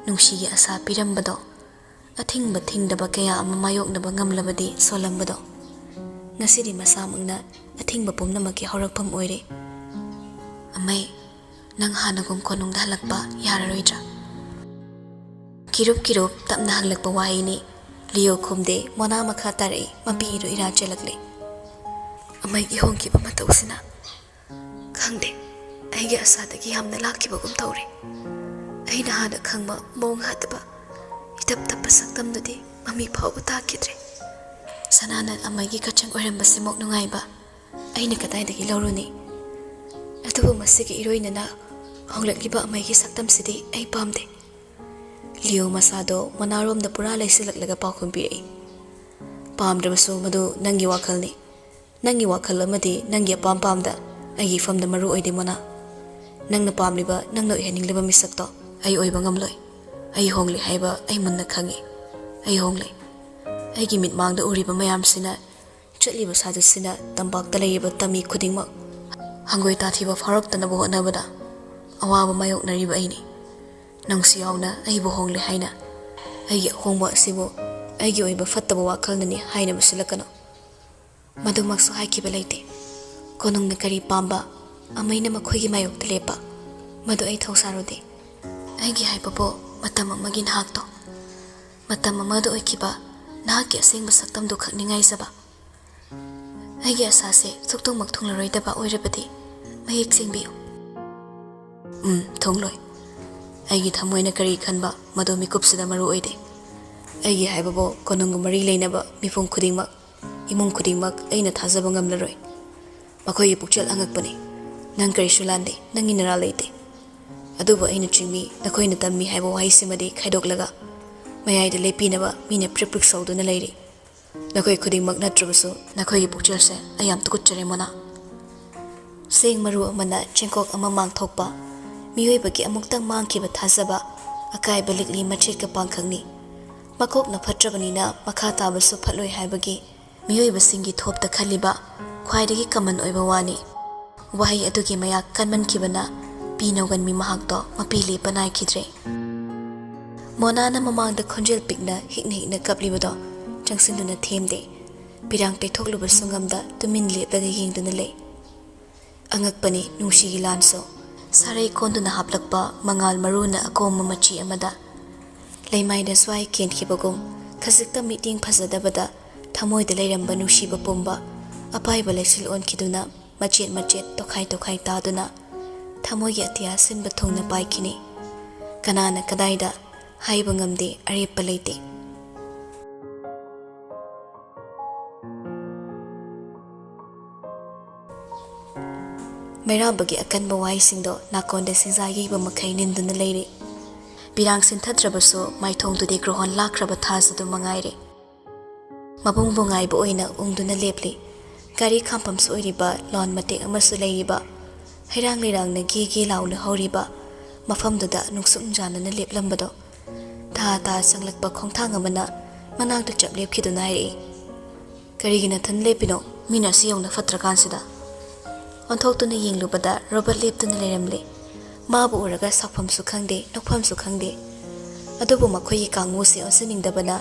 ꯅꯨꯡꯁꯤꯒꯤ ꯑꯁꯥ ꯄꯤꯔꯝꯕꯗꯣ, ꯑꯊꯤꯡꯕ ꯊꯤꯡꯗꯕ ꯀꯌꯥ ꯑꯃ ꯃꯥꯌꯣꯛꯅꯕ ꯉꯝꯂꯕꯗꯤ ꯁꯣꯜꯂꯝꯕꯗꯣ, ꯉꯁꯤꯗꯤ ꯃꯁꯥꯃꯛꯅ ꯑꯊꯤꯡꯕ ꯄꯨꯝꯅꯃꯛꯀꯤ ꯍꯧꯔꯛꯐꯝ ꯑꯣꯏꯔꯦ꯫ "ꯑꯃꯩ, ꯅꯪ ꯍꯥꯟꯅꯒꯨꯝ ꯀꯣꯅꯨꯡꯗ ꯍꯜꯂꯛꯄ ꯌꯥꯔꯔꯣꯏꯗ꯭ꯔꯥ?" ꯀꯤꯔꯨꯞ ꯀꯤꯔꯨꯞ ꯇꯞꯅ ꯍꯪꯂꯛꯄ ꯋꯥꯍꯩꯅꯤ꯫ ꯂꯤꯌꯣ ꯈꯨꯝꯗꯦ, ꯃꯣꯅꯥ ꯃꯈꯥ ꯇꯥꯔꯛꯏ, ꯃꯄꯤ ꯏꯔꯨ ꯏꯔꯥ ꯆꯦꯜꯂꯛꯂꯦ꯫ "ꯑꯃꯩꯒꯤ ꯍꯣꯡꯈꯤꯕ ꯃꯇꯧꯁꯤꯅ꯫ ꯈꯪꯗꯦ, ꯑꯩꯒꯤ ꯑꯁꯥꯗꯒꯤ ꯌꯥꯝꯅ ꯂꯥꯛꯈꯤꯕꯒꯨꯝ ꯇꯧꯔꯦ꯫ ꯑꯩꯅ ꯍꯥꯟꯅ ꯈꯪꯕ ꯃꯑꯣꯡ ꯍꯥꯠꯇꯕ, ꯏꯇꯞ ꯇꯞꯄ ꯁꯛꯇꯝꯗꯨꯗꯤ ꯃꯃꯤ ꯐꯥꯎꯕ ꯇꯥꯈꯤꯗ꯭ꯔꯦ꯫" "ꯁꯅꯥꯅ ꯑꯃꯩꯒꯤ ꯀꯆꯪ ꯑꯣꯏꯔꯝꯕꯁꯤꯃꯨꯛ ꯅꯨꯡꯉꯥꯏꯕ ꯑꯩꯅ ꯀꯗꯥꯏꯗꯒꯤ ꯂꯧꯔꯨꯅꯤ? ꯑꯗꯨꯕꯨ ꯃꯁꯤꯒꯤ ꯏꯔꯣꯏꯅꯅ ꯍꯣꯡꯂꯛꯂꯤꯕ ꯑꯃꯩꯒꯤ ꯁꯛꯇꯝꯁꯤꯗꯤ ꯑꯩ ꯄꯥꯝꯗꯦ꯫" ꯂꯤꯌꯣ ꯃꯁꯥꯗꯣ ꯃꯣꯅꯥꯔꯣꯝꯗ ꯄꯨꯔꯥ ꯂꯩꯁꯤꯜꯂꯛꯂꯒ ꯄꯥꯎꯈꯨꯝ ꯄꯤꯔꯛꯏ꯫ "ꯄꯥꯝꯗ꯭ꯔꯕꯁꯨ ꯃꯗꯨ ꯅꯪꯒꯤ ꯋꯥꯈꯜꯅꯤ꯫ ꯅꯪꯒꯤ ꯋꯥꯈꯜ ꯑꯃꯗꯤ ꯅꯪꯒꯤ ꯑꯄꯥꯝ ꯄꯥꯝꯗ ꯑꯩꯒꯤ ꯏꯐꯝꯗ ꯃꯔꯨ ꯑꯣꯏꯗꯦ, ꯃꯣꯅꯥ꯫ ꯅꯪꯅ ꯄꯥꯝꯂꯤꯕ, ꯅꯪꯅ ꯑꯣꯏꯍꯟꯅꯤꯡꯂꯤꯕ ꯃꯤꯁꯛꯇꯣ ꯑꯩ ꯑꯣꯏꯕ ꯉꯝꯂꯣꯏ꯫ ꯑꯩ ꯍꯣꯡꯂꯦ ꯍꯥꯏꯕ ꯑꯩ ꯃꯨꯟꯅ ꯈꯪꯏ꯫ ꯑꯩ ꯍꯣꯡꯂꯦ꯫ ꯑꯩꯒꯤ ꯃꯤꯠꯃꯥꯡꯗ ꯎꯔꯤꯕ ꯃꯌꯥꯝꯁꯤꯅ, ꯆꯠꯂꯤꯕ ꯁꯥꯖꯠꯁꯤꯅ ꯇꯝꯄꯥꯛꯇ ꯂꯩꯔꯤꯕ ꯇꯝꯃꯤ ꯈꯨꯗꯤꯡꯃꯛ ꯍꯪꯒꯣꯏ ꯇꯥꯊꯤꯕ ꯐꯥꯎꯔꯛꯇꯅꯕ ꯍꯣꯠꯅꯕꯗ ꯑꯋꯥꯕ ꯃꯥꯌꯣꯛꯅꯔꯤꯕ ꯑꯩꯅꯤ꯫ ꯅꯪꯁꯨ ꯌꯥꯎꯅ ꯑꯩꯕꯨ ꯍꯣꯡꯂꯦ ꯍꯥꯏꯅ ꯑꯩꯒꯤ ꯑꯍꯣꯡꯕ ꯑꯁꯤꯕꯨ ꯑꯩꯒꯤ ꯑꯣꯏꯕ ꯐꯠꯇꯕ ꯋꯥꯈꯜꯅꯅꯤ ꯍꯥꯏꯅꯕ ꯁꯤꯜꯂꯛꯀꯅꯨ꯫" ꯃꯗꯨꯃꯛꯁꯨ ꯍꯥꯏꯈꯤꯕ ꯂꯩꯇꯦ꯫ ꯀꯣꯅꯨꯡꯅ ꯀꯔꯤ ꯄꯥꯝꯕ, ꯑꯃꯩꯅ ꯃꯈꯣꯏꯒꯤ ꯃꯥꯌꯣꯛꯇ ꯂꯦꯞꯄ, ꯃꯗꯨ ꯑꯩ ꯊꯧꯁꯥꯔꯨꯗꯦ꯫ ꯑꯩꯒꯤ ꯍꯥꯏꯕꯕꯨ ꯃꯇꯝ ꯑꯃꯒꯤ ꯅꯍꯥꯛꯇꯣ, ꯃꯇꯝ ꯑꯃꯗ ꯑꯣꯏꯈꯤꯕ ꯅꯍꯥꯛꯀꯤ ꯑꯁꯦꯡꯕ ꯁꯛꯇꯝꯗꯨ ꯈꯛꯅꯤ ꯉꯥꯏꯖꯕ꯫ ꯑꯩꯒꯤ ꯑꯁꯥꯁꯦ ꯁꯨꯛꯊꯨꯡꯃꯛ ꯊꯨꯡꯂꯔꯣꯏꯗꯕ ꯑꯣꯏꯔꯕꯗꯤ ꯃꯌꯦꯛ ꯁꯦꯡꯕꯤꯌꯨ꯫ ꯎꯝ, ꯊꯨꯡꯂꯣꯏ꯫ ꯑꯩꯒꯤ ꯊꯃꯣꯏꯅ ꯀꯔꯤ ꯈꯟꯕ, ꯃꯗꯨ ꯃꯤꯀꯨꯞꯁꯤꯗ ꯃꯔꯨ ꯑꯣꯏꯗꯦ꯫ ꯑꯩꯒꯤ ꯍꯥꯏꯕꯕꯨ ꯀꯣꯅꯨꯡꯒ ꯃꯔꯤ ꯂꯩꯅꯕ ꯃꯤꯄꯨꯝ ꯈꯨꯗꯤꯡꯃꯛ, ꯏꯃꯨꯡ ꯈꯨꯗꯤꯡꯃꯛ ꯑꯩꯅ ꯊꯥꯖꯕ ꯉꯝꯂꯔꯣꯏ꯫ ꯃꯈꯣꯏꯒꯤ ꯄꯨꯛꯆꯦꯜ ꯑꯉꯛꯄꯅꯤ꯫ ꯅꯪ ꯀꯔꯤꯁꯨ ꯂꯥꯟꯗꯦ, ꯅꯪꯒꯤ ꯅꯔꯥ ꯂꯩꯇꯦ꯫ ꯑꯗꯨꯕꯨ ꯑꯩꯅ ꯆꯤꯡꯃꯤ, ꯅꯈꯣꯏꯅ ꯇꯝꯃꯤ ꯍꯥꯏꯕ ꯋꯥꯍꯩꯁꯤꯃꯗꯤ ꯈꯥꯏꯗꯣꯛꯂꯒ ꯃꯌꯥꯏꯗ ꯂꯦꯞꯄꯤꯅꯕ ꯃꯤꯅ ꯄ꯭ꯔꯤꯛ ꯄ꯭ꯔꯤꯛ ꯁꯧꯗꯨꯅ ꯂꯩꯔꯤ꯫ ꯅꯈꯣꯏ ꯈꯨꯗꯤꯡꯃꯛ ꯅꯠꯇ꯭ꯔꯕꯁꯨ ꯅꯈꯣꯏꯒꯤ ꯄꯨꯛꯆꯦꯜꯁꯦ ꯑꯩ ꯌꯥꯝ ꯇꯨꯀꯠꯆꯔꯦ, ꯃꯣꯅꯥ꯫ ꯆꯦꯡ ꯃꯔꯨ ꯑꯃꯅ ꯆꯦꯡꯀꯣꯛ ꯑꯃ ꯃꯥꯡꯊꯣꯛꯄ, ꯃꯤꯑꯣꯏꯕꯒꯤ ꯑꯃꯨꯛꯇꯪ ꯃꯥꯡꯈꯤꯕ ꯊꯥꯖꯕ, ꯑꯀꯥꯏꯕ ꯂꯤꯛꯂꯤ ꯃꯆꯦꯠꯀ ꯄꯥꯡꯈꯛꯅꯤ꯫ ꯃꯀꯣꯛꯅ ꯐꯠꯇ꯭ꯔꯕꯅꯤꯅ ꯃꯈꯥ ꯇꯥꯕꯁꯨ ꯐꯠꯂꯣꯏ ꯍꯥꯏꯕꯒꯤ ꯃꯤꯑꯣꯏꯕꯁꯤꯡꯒꯤ ꯊꯣꯞꯇ ꯈꯜꯂꯤꯕ ꯈ꯭ꯋꯥꯏꯗꯒꯤ ꯀꯃꯟ ꯑꯣꯏꯕ ꯋꯥꯅꯤ꯫ ꯋꯥꯍꯩ ꯑꯗꯨꯒꯤ ꯃꯌꯥꯛ ꯀꯟꯃꯟꯈꯤꯕꯅ ꯄꯤ ꯅꯧꯒꯟꯕꯤ ꯃꯍꯥꯛꯇꯣ ꯃꯄꯤ ꯂꯦꯞꯄ ꯅꯥꯏꯈꯤꯗ꯭ꯔꯦ꯫ ꯃꯣꯅꯥꯅ ꯃꯃꯥꯡꯗ ꯈꯣꯟꯖꯦꯜ ꯄꯤꯛꯅ ꯍꯤꯛꯅ ꯍꯤꯛꯅ ꯀꯞꯂꯤꯕꯗꯣ ꯆꯪꯁꯤꯟꯗꯨꯅ ꯊꯦꯝꯗꯦ꯫ ꯄꯤꯔꯥꯡ ꯇꯩꯊꯣꯛꯂꯨꯕꯁꯨ ꯉꯝꯗ ꯇꯨꯃꯤꯟ ꯂꯦꯞꯂꯒ ꯌꯦꯡꯗꯨꯅ ꯂꯩ꯫ ꯑꯉꯛꯄꯅꯤ ꯅꯨꯡꯁꯤꯒꯤ ꯂꯥꯟꯁꯨ꯫ ꯁꯥꯔꯩ ꯀꯣꯟꯗꯨꯅ ꯍꯥꯞꯂꯛꯄ ꯃꯉꯥꯜ ꯃꯔꯨꯅ ꯑꯀꯣꯝꯕ ꯃꯆꯤ ꯑꯃꯗ ꯂꯩꯃꯥꯏꯗ ꯁ꯭ꯋꯥꯏ ꯀꯦꯟꯈꯤꯕꯒꯨꯝ ꯈꯖꯤꯛꯇ ꯃꯤꯠꯌꯦꯡ ꯐꯖꯗꯕꯗ ꯊꯃꯣꯏꯗ ꯂꯩꯔꯝꯕ ꯅꯨꯡꯁꯤꯕ ꯄꯨꯝꯕ ꯑꯄꯥꯏꯕ ꯂꯩꯆꯤꯜ ꯑꯣꯟꯈꯤꯗꯨꯅ ꯃꯆꯦꯠ ꯃꯆꯦꯠ ꯇꯣꯈꯥꯏ ꯇꯣꯈꯥꯏ ꯇꯥꯗꯨꯅ ꯊꯃꯣꯏꯒꯤ ꯑꯇꯤꯌꯥ ꯁꯤꯟꯕ ꯊꯨꯡꯅ ꯄꯥꯏꯈꯤꯅꯤ꯫ ꯀꯅꯥꯅ ꯀꯗꯥꯏꯗ ꯍꯥꯏꯕ ꯉꯝꯗꯦ, ꯑꯔꯦꯞꯄ ꯂꯩꯇꯦ꯫ ꯃꯩꯔꯥꯕꯒꯤ ꯑꯀꯟꯕ ꯋꯥꯍꯩꯁꯤꯡꯗꯣ ꯅꯥꯀꯣꯟꯗ ꯁꯤꯡꯖꯥ ꯌꯩꯕ ꯃꯈꯩ ꯅꯤꯟꯗꯨꯅ ꯂꯩꯔꯤ꯫ ꯄꯤꯔꯥꯡ ꯁꯤꯟꯊꯗ꯭ꯔꯕꯁꯨ ꯃꯥꯏꯊꯣꯡꯗꯨꯗꯤ ꯒ꯭ꯔꯣꯍꯣꯟ ꯂꯥꯛꯈ꯭ꯔꯕ ꯊꯥꯖꯗꯨ ꯃꯉꯥꯏꯔꯦ꯫ ꯃꯕꯨꯡꯕꯨ ꯉꯥꯏꯕ ꯑꯣꯏꯅ ꯎꯪꯗꯨꯅ ꯂꯦꯞꯂꯤ꯫ ꯒꯥꯔꯤ ꯈꯥꯝꯐꯝꯁꯨ ꯑꯣꯏꯔꯤꯕ ꯂꯥꯟ ꯃꯇꯦꯛ ꯑꯃꯁꯨ ꯂꯩꯔꯤꯕ, ꯍꯩꯔꯥꯡ ꯂꯩꯔꯥꯡꯅ ꯒꯦ ꯒꯦ ꯂꯥꯎꯅ ꯍꯧꯔꯤꯕ ꯃꯐꯝꯗꯨꯗ ꯅꯨꯡꯁꯨꯛ ꯅꯨꯡꯖꯥꯅꯅ ꯂꯦꯞꯂꯝꯕꯗꯣ ꯊꯥ ꯊꯥ ꯆꯪꯂꯛꯄ ꯈꯣꯡꯊꯥꯡ ꯑꯃꯅ ꯃꯅꯥꯛꯇ ꯆꯞ ꯂꯦꯞꯈꯤꯗꯨꯅ ꯍꯥꯏꯔꯛꯏ, "ꯀꯔꯤꯒꯤ ꯅꯊꯟ ꯂꯦꯞꯄꯤꯅꯣ? ꯃꯤꯅ ꯑꯁꯤ ꯌꯧꯅ ꯐꯠꯇ꯭ꯔꯀꯥꯟꯁꯤꯗ?" ꯑꯣꯟꯊꯣꯛꯇꯨꯅ ꯌꯦꯡꯂꯨꯕꯗ ꯔꯣꯕꯔꯠ ꯂꯦꯞꯇꯨꯅ ꯂꯩꯔꯝꯂꯦ꯫ ꯃꯥꯕꯨ ꯎꯔꯒ ꯁꯥꯎꯐꯝꯁꯨ ꯈꯪꯗꯦ, ꯅꯣꯛꯐꯝꯁꯨ ꯈꯪꯗꯦ꯫ ꯑꯗꯨꯕꯨ ꯃꯈꯣꯏꯒꯤ ꯀꯥꯡꯕꯨꯁꯦ ꯑꯣꯟꯁꯤꯟꯅꯤꯡꯗꯕꯅ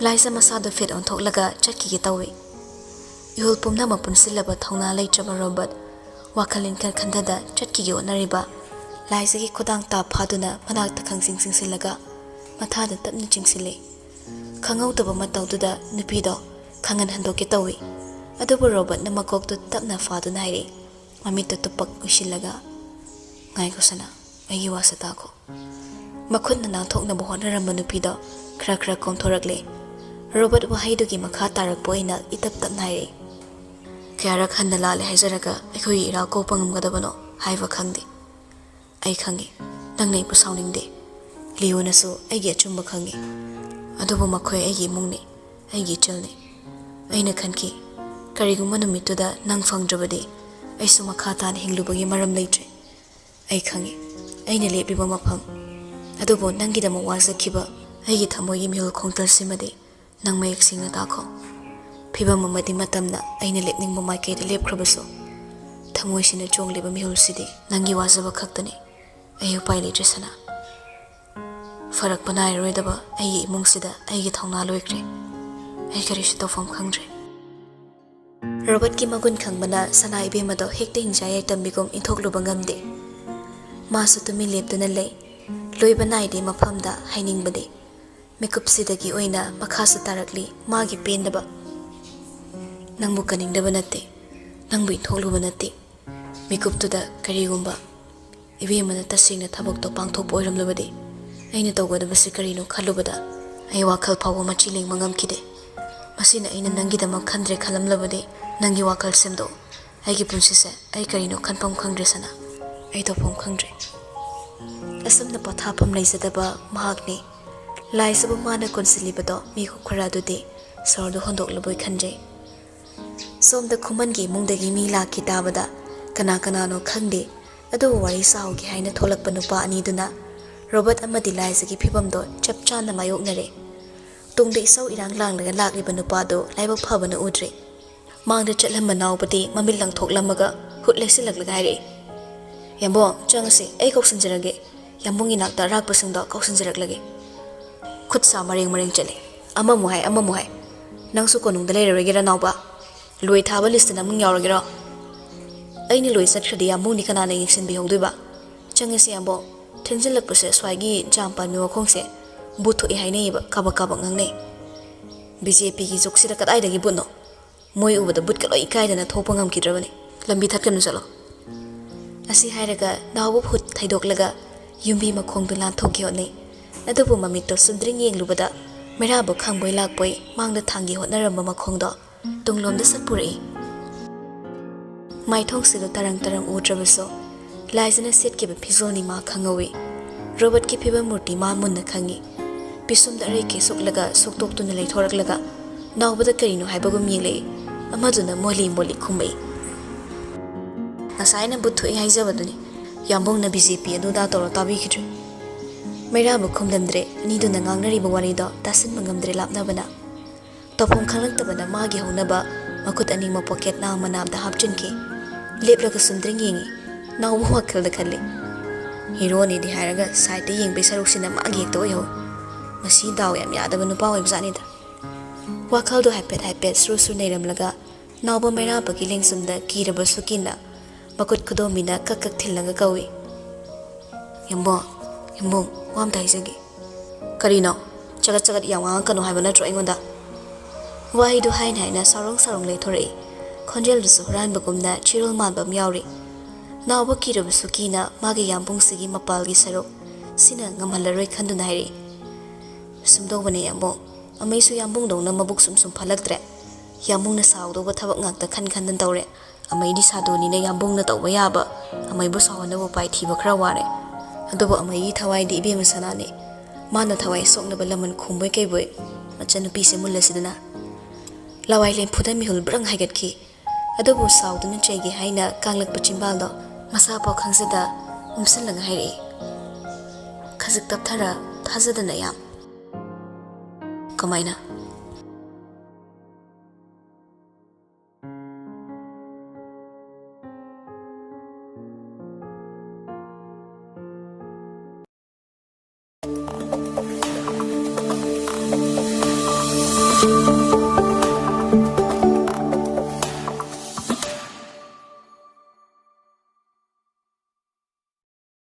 ꯂꯥꯏꯖ ꯃꯁꯥꯗꯨ ꯐꯦꯠ ꯑꯣꯟꯊꯣꯛꯂꯒ ꯆꯠꯈꯤꯒꯦ ꯇꯧꯏ꯫ ꯏꯍꯨꯜ ꯄꯨꯝꯅꯃꯛ ꯄꯨꯟꯁꯤꯜꯂꯕ ꯊꯧꯅꯥ ꯂꯩꯇ꯭ꯔꯕ ꯔꯣꯕꯔꯠ ꯋꯥꯈꯜ ꯏꯟꯈꯠ ꯈꯟꯊꯗ ꯆꯠꯈꯤꯒꯦ ꯍꯣꯠꯅꯔꯤꯕ ꯂꯥꯏꯖꯒꯤ ꯈꯨꯗꯥꯡ ꯇꯥꯞ ꯐꯥꯗꯨꯅ ꯃꯅꯥꯛꯇ ꯈꯪꯆꯤꯡ ꯆꯤꯡꯁꯤꯜꯂꯒ ꯃꯊꯥꯗ ꯇꯞꯅ ꯆꯤꯡꯁꯤꯜꯂꯤ꯫ ꯈꯪꯍꯧꯗꯕ ꯃꯇꯧꯗꯨꯗ ꯅꯨꯄꯤꯗꯣ ꯈꯪꯍꯟ ꯍꯟꯗꯣꯛꯀꯦ ꯇꯧꯏ꯫ ꯑꯗꯨꯕꯨ ꯔꯣꯕꯔꯠꯅ ꯃꯀꯣꯛꯇꯨ ꯇꯞꯅ ꯐꯥꯗꯨꯅ ꯍꯥꯏꯔꯛꯏ, ꯃꯃꯤꯠꯇꯨ ꯇꯨꯄꯛ ꯎꯏꯁꯤꯜꯂꯒ, "ꯉꯥꯏꯈꯣ ꯁꯅꯥ, ꯑꯩꯒꯤ ꯋꯥꯁꯦ ꯇꯥꯈꯣ꯫" ꯃꯈꯨꯠꯅ ꯅꯥꯟꯊꯣꯛꯅꯕ ꯍꯣꯠꯅꯔꯝꯕ ꯅꯨꯄꯤꯗꯣ ꯈꯔ ꯈꯔ ꯀꯣꯝꯊꯣꯔꯛꯂꯦ꯫ ꯔꯣꯕꯔꯠ ꯋꯥꯍꯩꯗꯨꯒꯤ ꯃꯈꯥ ꯇꯥꯔꯛꯄ ꯑꯣꯏꯅ ꯏꯇꯞ ꯇꯞꯅ ꯍꯥꯏꯔꯛꯏ, "ꯀꯌꯥꯔꯛ ꯍꯟꯅ ꯂꯥꯜꯂꯦ ꯍꯥꯏꯖꯔꯒ ꯑꯩꯈꯣꯏꯒꯤ ꯏꯔꯥꯜ ꯀꯣꯛꯄ ꯉꯝꯒꯗꯕꯅꯣ ꯍꯥꯏꯕ ꯈꯪꯗꯦ꯫ ꯑꯩ ꯈꯪꯏ, ꯅꯪꯅ ꯑꯩꯕꯨ ꯁꯥꯎꯅꯤꯡꯗꯦ꯫ ꯂꯤꯌꯣꯅꯁꯨ ꯑꯩꯒꯤ ꯑꯆꯨꯝꯕ ꯈꯪꯏ꯫ ꯑꯗꯨꯕꯨ ꯃꯈꯣꯏ ꯑꯩꯒꯤ ꯏꯃꯨꯡꯅꯤ, ꯑꯩꯒꯤ ꯏꯆꯜꯅꯤ꯫ ꯑꯩꯅ ꯈꯟꯈꯤ, "ꯀꯔꯤꯒꯨꯝꯕ ꯅꯨꯃꯤꯠꯇꯨꯗ ꯅꯪ ꯐꯪꯗ꯭ꯔꯕꯗꯤ ꯑꯩꯁꯨ ꯃꯈꯥ ꯇꯥꯅ ꯍꯤꯡꯂꯨꯕꯒꯤ ꯃꯔꯝ ꯂꯩꯇ꯭ꯔꯦ꯫ ꯑꯩ ꯈꯪꯏ, ꯑꯩꯅ ꯂꯦꯞꯂꯤꯕ ꯃꯐꯝ ꯑꯗꯨꯕꯨ ꯅꯪꯒꯤꯗꯃꯛ ꯋꯥꯖꯈꯤꯕ ꯑꯩꯒꯤ ꯊꯃꯣꯏꯒꯤ ꯃꯤꯍꯨꯜ ꯈꯣꯡꯆꯠꯁꯤꯃꯗꯤ ꯅꯪ ꯃꯌꯦꯛ ꯁꯦꯡꯅ ꯇꯥꯈꯣ꯫ ꯐꯤꯚꯝ ꯑꯃꯗꯤ ꯃꯇꯝꯅ ꯑꯩꯅ ꯂꯦꯞꯅꯤꯡꯕ ꯃꯥꯏꯀꯩꯗ ꯂꯦꯞꯈ꯭ꯔꯕꯁꯨ, ꯊꯃꯣꯏꯁꯤꯅ ꯆꯣꯡꯂꯤꯕ ꯃꯤꯍꯨꯜꯁꯤꯗꯤ ꯅꯪꯒꯤ ꯋꯥꯖꯕ ꯈꯛꯇꯅꯤ꯫ ꯑꯩ ꯎꯄꯥꯏ ꯂꯩꯇ꯭ꯔꯦ, ꯁꯅꯥ꯫ ꯐꯔꯛꯄ ꯅꯥꯏꯔꯔꯣꯏꯗꯕ ꯑꯩꯒꯤ ꯏꯃꯨꯡꯁꯤꯗ ꯑꯩꯒꯤ ꯊꯧꯅꯥ ꯂꯣꯏꯈ꯭ꯔꯦ꯫ ꯑꯩ ꯀꯔꯤꯁꯨ ꯇꯧꯐꯝ ꯈꯪꯗ꯭ꯔꯦ꯫" ꯔꯣꯕꯔꯠꯀꯤ ꯃꯒꯨꯟ ꯈꯪꯕꯅ ꯁꯅꯥ ꯏꯕꯦꯝꯃꯗꯣ ꯍꯦꯛꯇ ꯍꯤꯡꯆꯥ ꯌꯥꯏꯇꯝꯕꯤꯒꯨꯝ ꯏꯟꯊꯣꯛꯂꯨꯕ ꯉꯝꯗꯦ꯫ ꯃꯥꯁꯨ ꯇꯨꯃꯤꯟ ꯂꯦꯞꯇꯨꯅ ꯂꯩ꯫ ꯂꯣꯏꯕ ꯅꯥꯏꯗꯦ ꯃꯐꯝꯗ ꯍꯥꯏꯅꯤꯡꯕꯗꯤ꯫ ꯃꯤꯀꯨꯞꯁꯤꯗꯒꯤ ꯑꯣꯏꯅ ꯃꯈꯥꯁꯨ ꯇꯥꯔꯛꯂꯤ ꯃꯥꯒꯤ ꯄꯦꯟꯗꯕ꯫ "ꯅꯪꯕꯨ ꯀꯟꯅꯤꯡꯗꯕ ꯅꯠꯇꯦ, ꯅꯪꯕꯨ ꯏꯟꯊꯣꯛꯂꯨꯕ ꯅꯠꯇꯦ꯫ ꯃꯤꯀꯨꯞꯇꯨꯗ ꯀꯔꯤꯒꯨꯝꯕ ꯏꯕꯦꯝꯃꯅ ꯇꯁꯦꯡꯅ ꯊꯕꯛꯇꯣ ꯄꯥꯡꯊꯣꯛꯄ ꯑꯣꯏꯔꯝꯂꯕꯗꯤ, ꯑꯩꯅ ꯇꯧꯒꯗꯕꯁꯤ ꯀꯔꯤꯅꯣ ꯈꯜꯂꯨꯕꯗ ꯑꯩ ꯋꯥꯈꯜ ꯐꯥꯎꯕ ꯃꯆꯤ ꯂꯦꯡꯕ ꯉꯝꯈꯤꯗꯦ꯫ ꯃꯁꯤꯅ ꯑꯩꯅ ꯅꯪꯒꯤꯗꯃꯛ ꯈꯟꯗ꯭ꯔꯦ ꯈꯜꯂꯝꯂꯕꯗꯤ, ꯅꯪꯒꯤ ꯋꯥꯈꯜ ꯁꯦꯝꯗꯣꯛꯎ꯫ ꯑꯩꯒꯤ ꯄꯨꯟꯁꯤꯁꯦ ꯑꯩ ꯀꯔꯤꯅꯣ ꯈꯟꯐꯝ ꯈꯪꯗ꯭ꯔꯦ, ꯁꯅꯥ꯫ ꯑꯩ ꯇꯧꯐꯝ ꯈꯪꯗ꯭ꯔꯦ꯫" ꯑꯁꯨꯝꯅ ꯄꯣꯊꯥꯐꯝ ꯂꯩꯖꯗꯕ ꯃꯍꯥꯛꯅꯤ꯫ ꯂꯥꯏꯖꯕ ꯃꯥꯅ ꯀꯣꯟꯁꯤꯜꯂꯤꯕꯗꯣ ꯃꯤꯀꯨꯞ ꯈꯔ ꯑꯗꯨꯗꯤ ꯁꯣꯔꯗꯨ ꯍꯣꯟꯗꯣꯛꯂꯕꯣꯏ ꯈꯟꯖꯩ꯫ ꯁꯣꯝꯗ ꯈꯨꯃꯟꯒꯤ ꯏꯃꯨꯡꯗꯒꯤ ꯃꯤ ꯂꯥꯛꯈꯤ ꯇꯥꯕꯗ, ꯀꯅꯥ ꯀꯅꯥꯅꯣ ꯈꯪꯗꯦ, ꯑꯗꯨꯕꯨ ꯋꯥꯔꯤ ꯁꯥꯍꯧꯒꯦ ꯍꯥꯏꯅ ꯊꯣꯛꯂꯛꯄ ꯅꯨꯄꯥ ꯑꯅꯤꯗꯨꯅ ꯔꯣꯕꯔꯠ ꯑꯃꯗꯤ ꯂꯥꯏꯖꯒꯤ ꯐꯤꯕꯝꯗꯣ ꯆꯞ ꯆꯥꯅ ꯃꯥꯌꯣꯛꯅꯔꯦ꯫ ꯇꯨꯡꯗ ꯏꯁꯧ ꯏꯔꯥꯡ ꯂꯥꯡꯂꯒ ꯂꯥꯛꯂꯤꯕ ꯅꯨꯄꯥꯗꯨ ꯂꯥꯏꯕꯛ ꯐꯕꯅ ꯎꯗ꯭ꯔꯦ꯫ ꯃꯥꯡꯗ ꯆꯠꯂꯝꯕ ꯅꯥꯎꯕꯗꯤ ꯃꯃꯤꯠ ꯂꯪꯊꯣꯛꯂꯝꯃꯒ ꯍꯨꯠ ꯂꯩꯁꯤꯜꯂꯛꯂꯒ ꯍꯥꯏꯔꯛꯏ, "ꯌꯥꯝꯕꯣꯡ, ꯆꯪꯉꯁꯤ, ꯑꯩ ꯀꯧꯁꯤꯟꯖꯔꯒꯦ꯫ ꯌꯥꯝꯕꯨꯡꯒꯤ ꯅꯥꯛꯇ ꯑꯔꯥꯛꯄꯁꯤꯡꯗꯣ ꯀꯧꯁꯤꯟꯖꯔꯛꯂꯒꯦ꯫" ꯈꯨꯠ ꯁꯥ ꯃꯔꯦꯡ ꯃꯔꯦꯡ ꯆꯠꯂꯦ꯫ ꯑꯃꯃꯨꯛ ꯍꯥꯏ, ꯑꯃꯃꯨꯛ ꯍꯥꯏ꯫ "ꯅꯪꯁꯨ ꯀꯣꯅꯨꯡꯗ ꯂꯩꯔꯔꯣꯏꯒꯦꯔꯥ, ꯅꯥꯎꯕ? ꯂꯣꯏ ꯊꯥꯕ ꯂꯤꯁꯇ ꯅꯪ ꯃꯤꯡ ꯌꯥꯎꯔꯒꯦꯔꯣ?" "ꯑꯩꯅ ꯂꯣꯏ ꯆꯠꯈ꯭ꯔꯗꯤ ꯌꯥꯝꯕꯨꯡꯗꯤ ꯀꯅꯥꯅ ꯌꯦꯡꯁꯤꯟꯕꯤꯍꯧꯗꯣꯏꯕ? ꯆꯪꯉꯁꯤ, ꯌꯥꯝꯕꯨꯡ꯫ ꯊꯦꯡꯖꯤꯜꯂꯛꯄꯁꯦ ꯁ꯭ꯋꯥꯏꯒꯤ ꯖꯥꯝ ꯄꯥꯟꯕꯤ ꯃꯈꯣꯡꯁꯦ ꯕꯨꯠ ꯊꯣꯛꯑꯦ ꯍꯥꯏꯅꯩꯌꯦꯕ, ꯀꯥꯕꯛ ꯀꯥꯕꯛ ꯉꯥꯡꯅꯩ꯫" "ꯕꯤ ꯖꯦ ꯄꯤꯒꯤ ꯖꯨꯛꯁꯤꯗ ꯀꯗꯥꯏꯗꯒꯤ ꯕꯨꯠꯅꯣ? ꯃꯣꯏ ꯎꯕꯗ ꯕꯨꯠꯀ ꯂꯣꯏ ꯏꯀꯥꯏꯗꯅ ꯊꯣꯛꯄ ꯉꯝꯈꯤꯗ꯭ꯔꯕꯅꯤ꯫ ꯂꯝꯕꯤ ꯊꯠꯀꯅꯨ, ꯆꯠꯂꯣ꯫" ꯑꯁꯤ ꯍꯥꯏꯔꯒ ꯅꯥꯎꯕ ꯍꯨꯠ ꯊꯩꯗꯣꯛꯂꯒ ꯌꯨꯝꯕꯤ ꯃꯈꯣꯡꯗꯨ ꯂꯥꯟꯊꯣꯛꯀꯦ ꯍꯣꯠꯅꯩ꯫ ꯑꯗꯨꯕꯨ ꯃꯃꯤꯠꯇꯣ ꯆꯨꯝꯗ꯭ꯔꯤꯡ ꯌꯦꯡꯂꯨꯕꯗ ꯃꯩꯔꯥꯕ ꯈꯪꯕꯣꯏ ꯂꯥꯛꯄꯣꯏ ꯃꯥꯡꯗ ꯊꯥꯡꯒꯦ ꯍꯣꯠꯅꯔꯝꯕ ꯃꯈꯣꯡꯗꯣ ꯇꯨꯡꯂꯣꯝꯗ ꯁꯠ ꯄꯨꯔꯛꯏ꯫ ꯃꯥꯏꯊꯣꯡꯁꯤꯗ ꯇꯔꯪ ꯇꯔꯪ ꯎꯗ꯭ꯔꯕꯁꯨ, ꯂꯥꯏꯖꯅ ꯁꯦꯠꯈꯤꯕ ꯐꯤꯖꯣꯜꯅꯤ ꯃꯥ ꯈꯪꯍꯧꯏ꯫ ꯔꯣꯕꯔꯠꯀꯤ ꯐꯤꯕꯝ ꯃꯨꯔꯇꯤ ꯃꯥ ꯃꯨꯟꯅ ꯈꯪꯏ꯫ ꯄꯤꯁꯨꯝꯗ ꯑꯔꯩꯀꯩ ꯁꯨꯛꯂꯒ ꯁꯨꯛꯇꯣꯛꯇꯨꯅ ꯂꯩꯊꯣꯔꯛꯂꯒ, ꯅꯥꯎꯕꯗ ꯀꯔꯤꯅꯣ ꯍꯥꯏꯕꯒꯨꯝ ꯌꯦꯡꯂꯛꯏ꯫ ꯑꯃꯗꯨꯅ ꯃꯣꯜꯂꯤ ꯃꯣꯜꯂꯤ ꯈꯨꯝꯃꯛꯏ꯫ "ꯉꯁꯥꯏꯅ ꯕꯨꯠ ꯊꯣꯛꯏ ꯍꯥꯏꯖꯕꯗꯨꯅꯤ꯫ ꯌꯥꯝꯕꯨꯡꯅ ꯕꯤ ꯖꯦ ꯄꯤ ꯑꯗꯨꯗꯥ ꯇꯧꯔ ꯇꯥꯕꯤꯈꯤꯗ꯭ꯔꯦ꯫ ꯃꯩꯔꯥꯕ ꯈꯨꯝꯂꯝꯗ꯭ꯔꯦ꯫ ꯑꯅꯤꯗꯨꯅ ꯉꯥꯡꯅꯔꯤꯕ ꯋꯥꯔꯤꯗꯣ ꯇꯥꯁꯤꯟꯕ ꯉꯝꯗ꯭ꯔꯦ ꯂꯥꯞꯅꯕꯅ꯫ ꯇꯧꯐꯝ ꯈꯪꯂꯛꯇꯕꯅ ꯃꯥꯒꯤ ꯍꯧꯅꯕ ꯃꯈꯨꯠ ꯑꯅꯤꯃꯛ ꯄꯣꯀꯦꯠ ꯅꯥ ꯃꯅꯥꯞꯗ ꯍꯥꯞꯆꯤꯟꯈꯤ꯫ ꯂꯦꯞꯂꯒ ꯁꯨꯝꯗ꯭ꯔꯤꯡ ꯌꯦꯡꯉꯤ꯫ ꯅꯥꯎꯕ ꯋꯥꯈꯜꯗ ꯈꯜꯂꯤ, "ꯍꯤꯔꯣꯅꯤꯗꯤ ꯍꯥꯏꯔꯒ ꯁꯥꯏꯠꯇ ꯌꯦꯡꯕꯩ ꯁꯔꯨꯛꯁꯤꯅ ꯃꯥꯒꯤ ꯍꯦꯛꯇ ꯑꯣꯏꯍꯧ꯫ ꯃꯁꯤ ꯗꯥꯎ ꯌꯥꯝ ꯌꯥꯗꯕ ꯅꯨꯄꯥ ꯑꯣꯏꯕꯖꯥꯠꯅꯤꯗ"꯫ ꯋꯥꯈꯜꯗꯣ ꯍꯥꯏꯐꯦꯠ ꯍꯥꯏꯐꯦꯠ ꯁꯨꯔ ꯁꯨꯔ ꯅꯩꯔꯝꯂꯒ ꯅꯥꯎꯕ ꯃꯩꯔꯥꯕꯒꯤ ꯂꯦꯡꯖꯨꯝꯗ ꯀꯤꯔꯕꯁꯨ ꯀꯤꯅ ꯃꯈꯨꯠ ꯈꯨꯗꯣꯝꯕꯤꯅ ꯀꯛ ꯀꯛ ꯊꯤꯜꯂꯒ ꯀꯧꯏ, "ꯌꯥꯝꯕꯨꯡ, ꯌꯥꯝꯕꯨꯡ, ꯋꯥ ꯑꯝꯇ ꯍꯥꯏꯖꯒꯦ"꯫ "ꯀꯔꯤꯅꯣ? ꯆꯒꯠ ꯆꯒꯠ ꯌꯥꯝ ꯉꯥꯡꯉꯛꯀꯅꯨ ꯍꯥꯏꯕ ꯅꯠꯇ꯭ꯔꯣ ꯑꯩꯉꯣꯟꯗ?" ꯋꯥꯍꯩꯗꯨ ꯍꯥꯏꯅ ꯍꯥꯏꯅ ꯁꯥꯎꯔꯣꯡ ꯁꯥꯎꯔꯣꯡ ꯂꯩꯊꯣꯔꯛꯏ꯫ ꯈꯣꯟꯖꯦꯜꯗꯨꯁꯨ ꯍꯨꯔꯥꯟꯕꯒꯨꯝꯅ ꯆꯤꯔꯣꯜ ꯃꯥꯟꯕ ꯑꯃ ꯌꯥꯎꯔꯤ꯫ ꯅꯥꯎꯕ ꯀꯤꯔꯕꯁꯨ ꯀꯤꯅ ꯃꯥꯒꯤ ꯌꯥꯝꯕꯨꯡꯁꯤꯒꯤ ꯃꯄꯥꯜꯒꯤ ꯁꯔꯨꯛ ꯁꯤꯅ ꯉꯝꯍꯜꯂꯔꯣꯏ ꯈꯟꯗꯨꯅ ꯍꯥꯏꯔꯛꯏ, "ꯁꯨꯝꯗꯧꯕꯅꯦ ꯌꯥꯝꯕꯨꯡ, ꯑꯃꯩꯁꯨ ꯌꯥꯝꯕꯨꯡꯗꯧꯅ ꯃꯕꯨꯛ ꯁꯨꯝ ꯁꯨꯝ ꯐꯠꯂꯛꯇ꯭ꯔꯦ꯫ ꯌꯥꯝꯕꯨꯡꯅ ꯁꯥꯎꯗꯧꯕ ꯊꯕꯛ ꯉꯥꯛꯇ ꯈꯟ ꯈꯟꯗꯅ ꯇꯧꯔꯦ꯫ ꯑꯃꯩꯗꯤ ꯁꯥꯗꯨꯅꯤꯅ ꯌꯥꯝꯕꯨꯡꯅ ꯇꯧꯕ ꯌꯥꯕ ꯑꯃꯩꯕꯨ ꯁꯥꯎꯍꯟꯅꯕ ꯎꯄꯥꯏ ꯊꯤꯕ ꯈꯔ ꯋꯥꯔꯦ꯫ ꯑꯗꯨꯕꯨ ꯑꯃꯩꯒꯤ ꯊꯋꯥꯏꯗꯤ ꯏꯕꯦꯝꯃ ꯁꯅꯥꯅꯤ꯫ ꯃꯥꯅ ꯊꯋꯥꯏ ꯁꯣꯛꯅꯕ ꯂꯃꯟ ꯈꯨꯝꯕꯣꯏ ꯀꯩꯕꯣꯏ ꯃꯆꯟꯅꯨꯄꯤꯁꯦ ꯃꯨꯜꯂꯁꯤꯗꯅ"꯫ ꯂꯋꯥꯏ ꯂꯦꯝꯐꯨꯗ ꯃꯤꯍꯨꯜ ꯕ꯭ꯔꯪ ꯍꯥꯏꯒꯠꯈꯤ꯫ ꯑꯗꯨꯕꯨ ꯁꯥꯎꯗꯨꯅ ꯆꯩꯒꯦ ꯍꯥꯏꯅ ꯀꯥꯡꯂꯛꯄ ꯆꯤꯝꯕꯥꯜꯗꯣ ꯃꯁꯥꯐꯥꯎ ꯈꯪꯖꯗ ꯎꯝꯁꯤꯜꯂꯒ ꯍꯥꯏꯔꯛꯏ, ꯈꯖꯤꯛ ꯇꯞꯊꯔ ꯊꯥꯖꯗꯅ ꯌꯥꯝ꯫ "ꯀꯃꯥꯏꯅ?"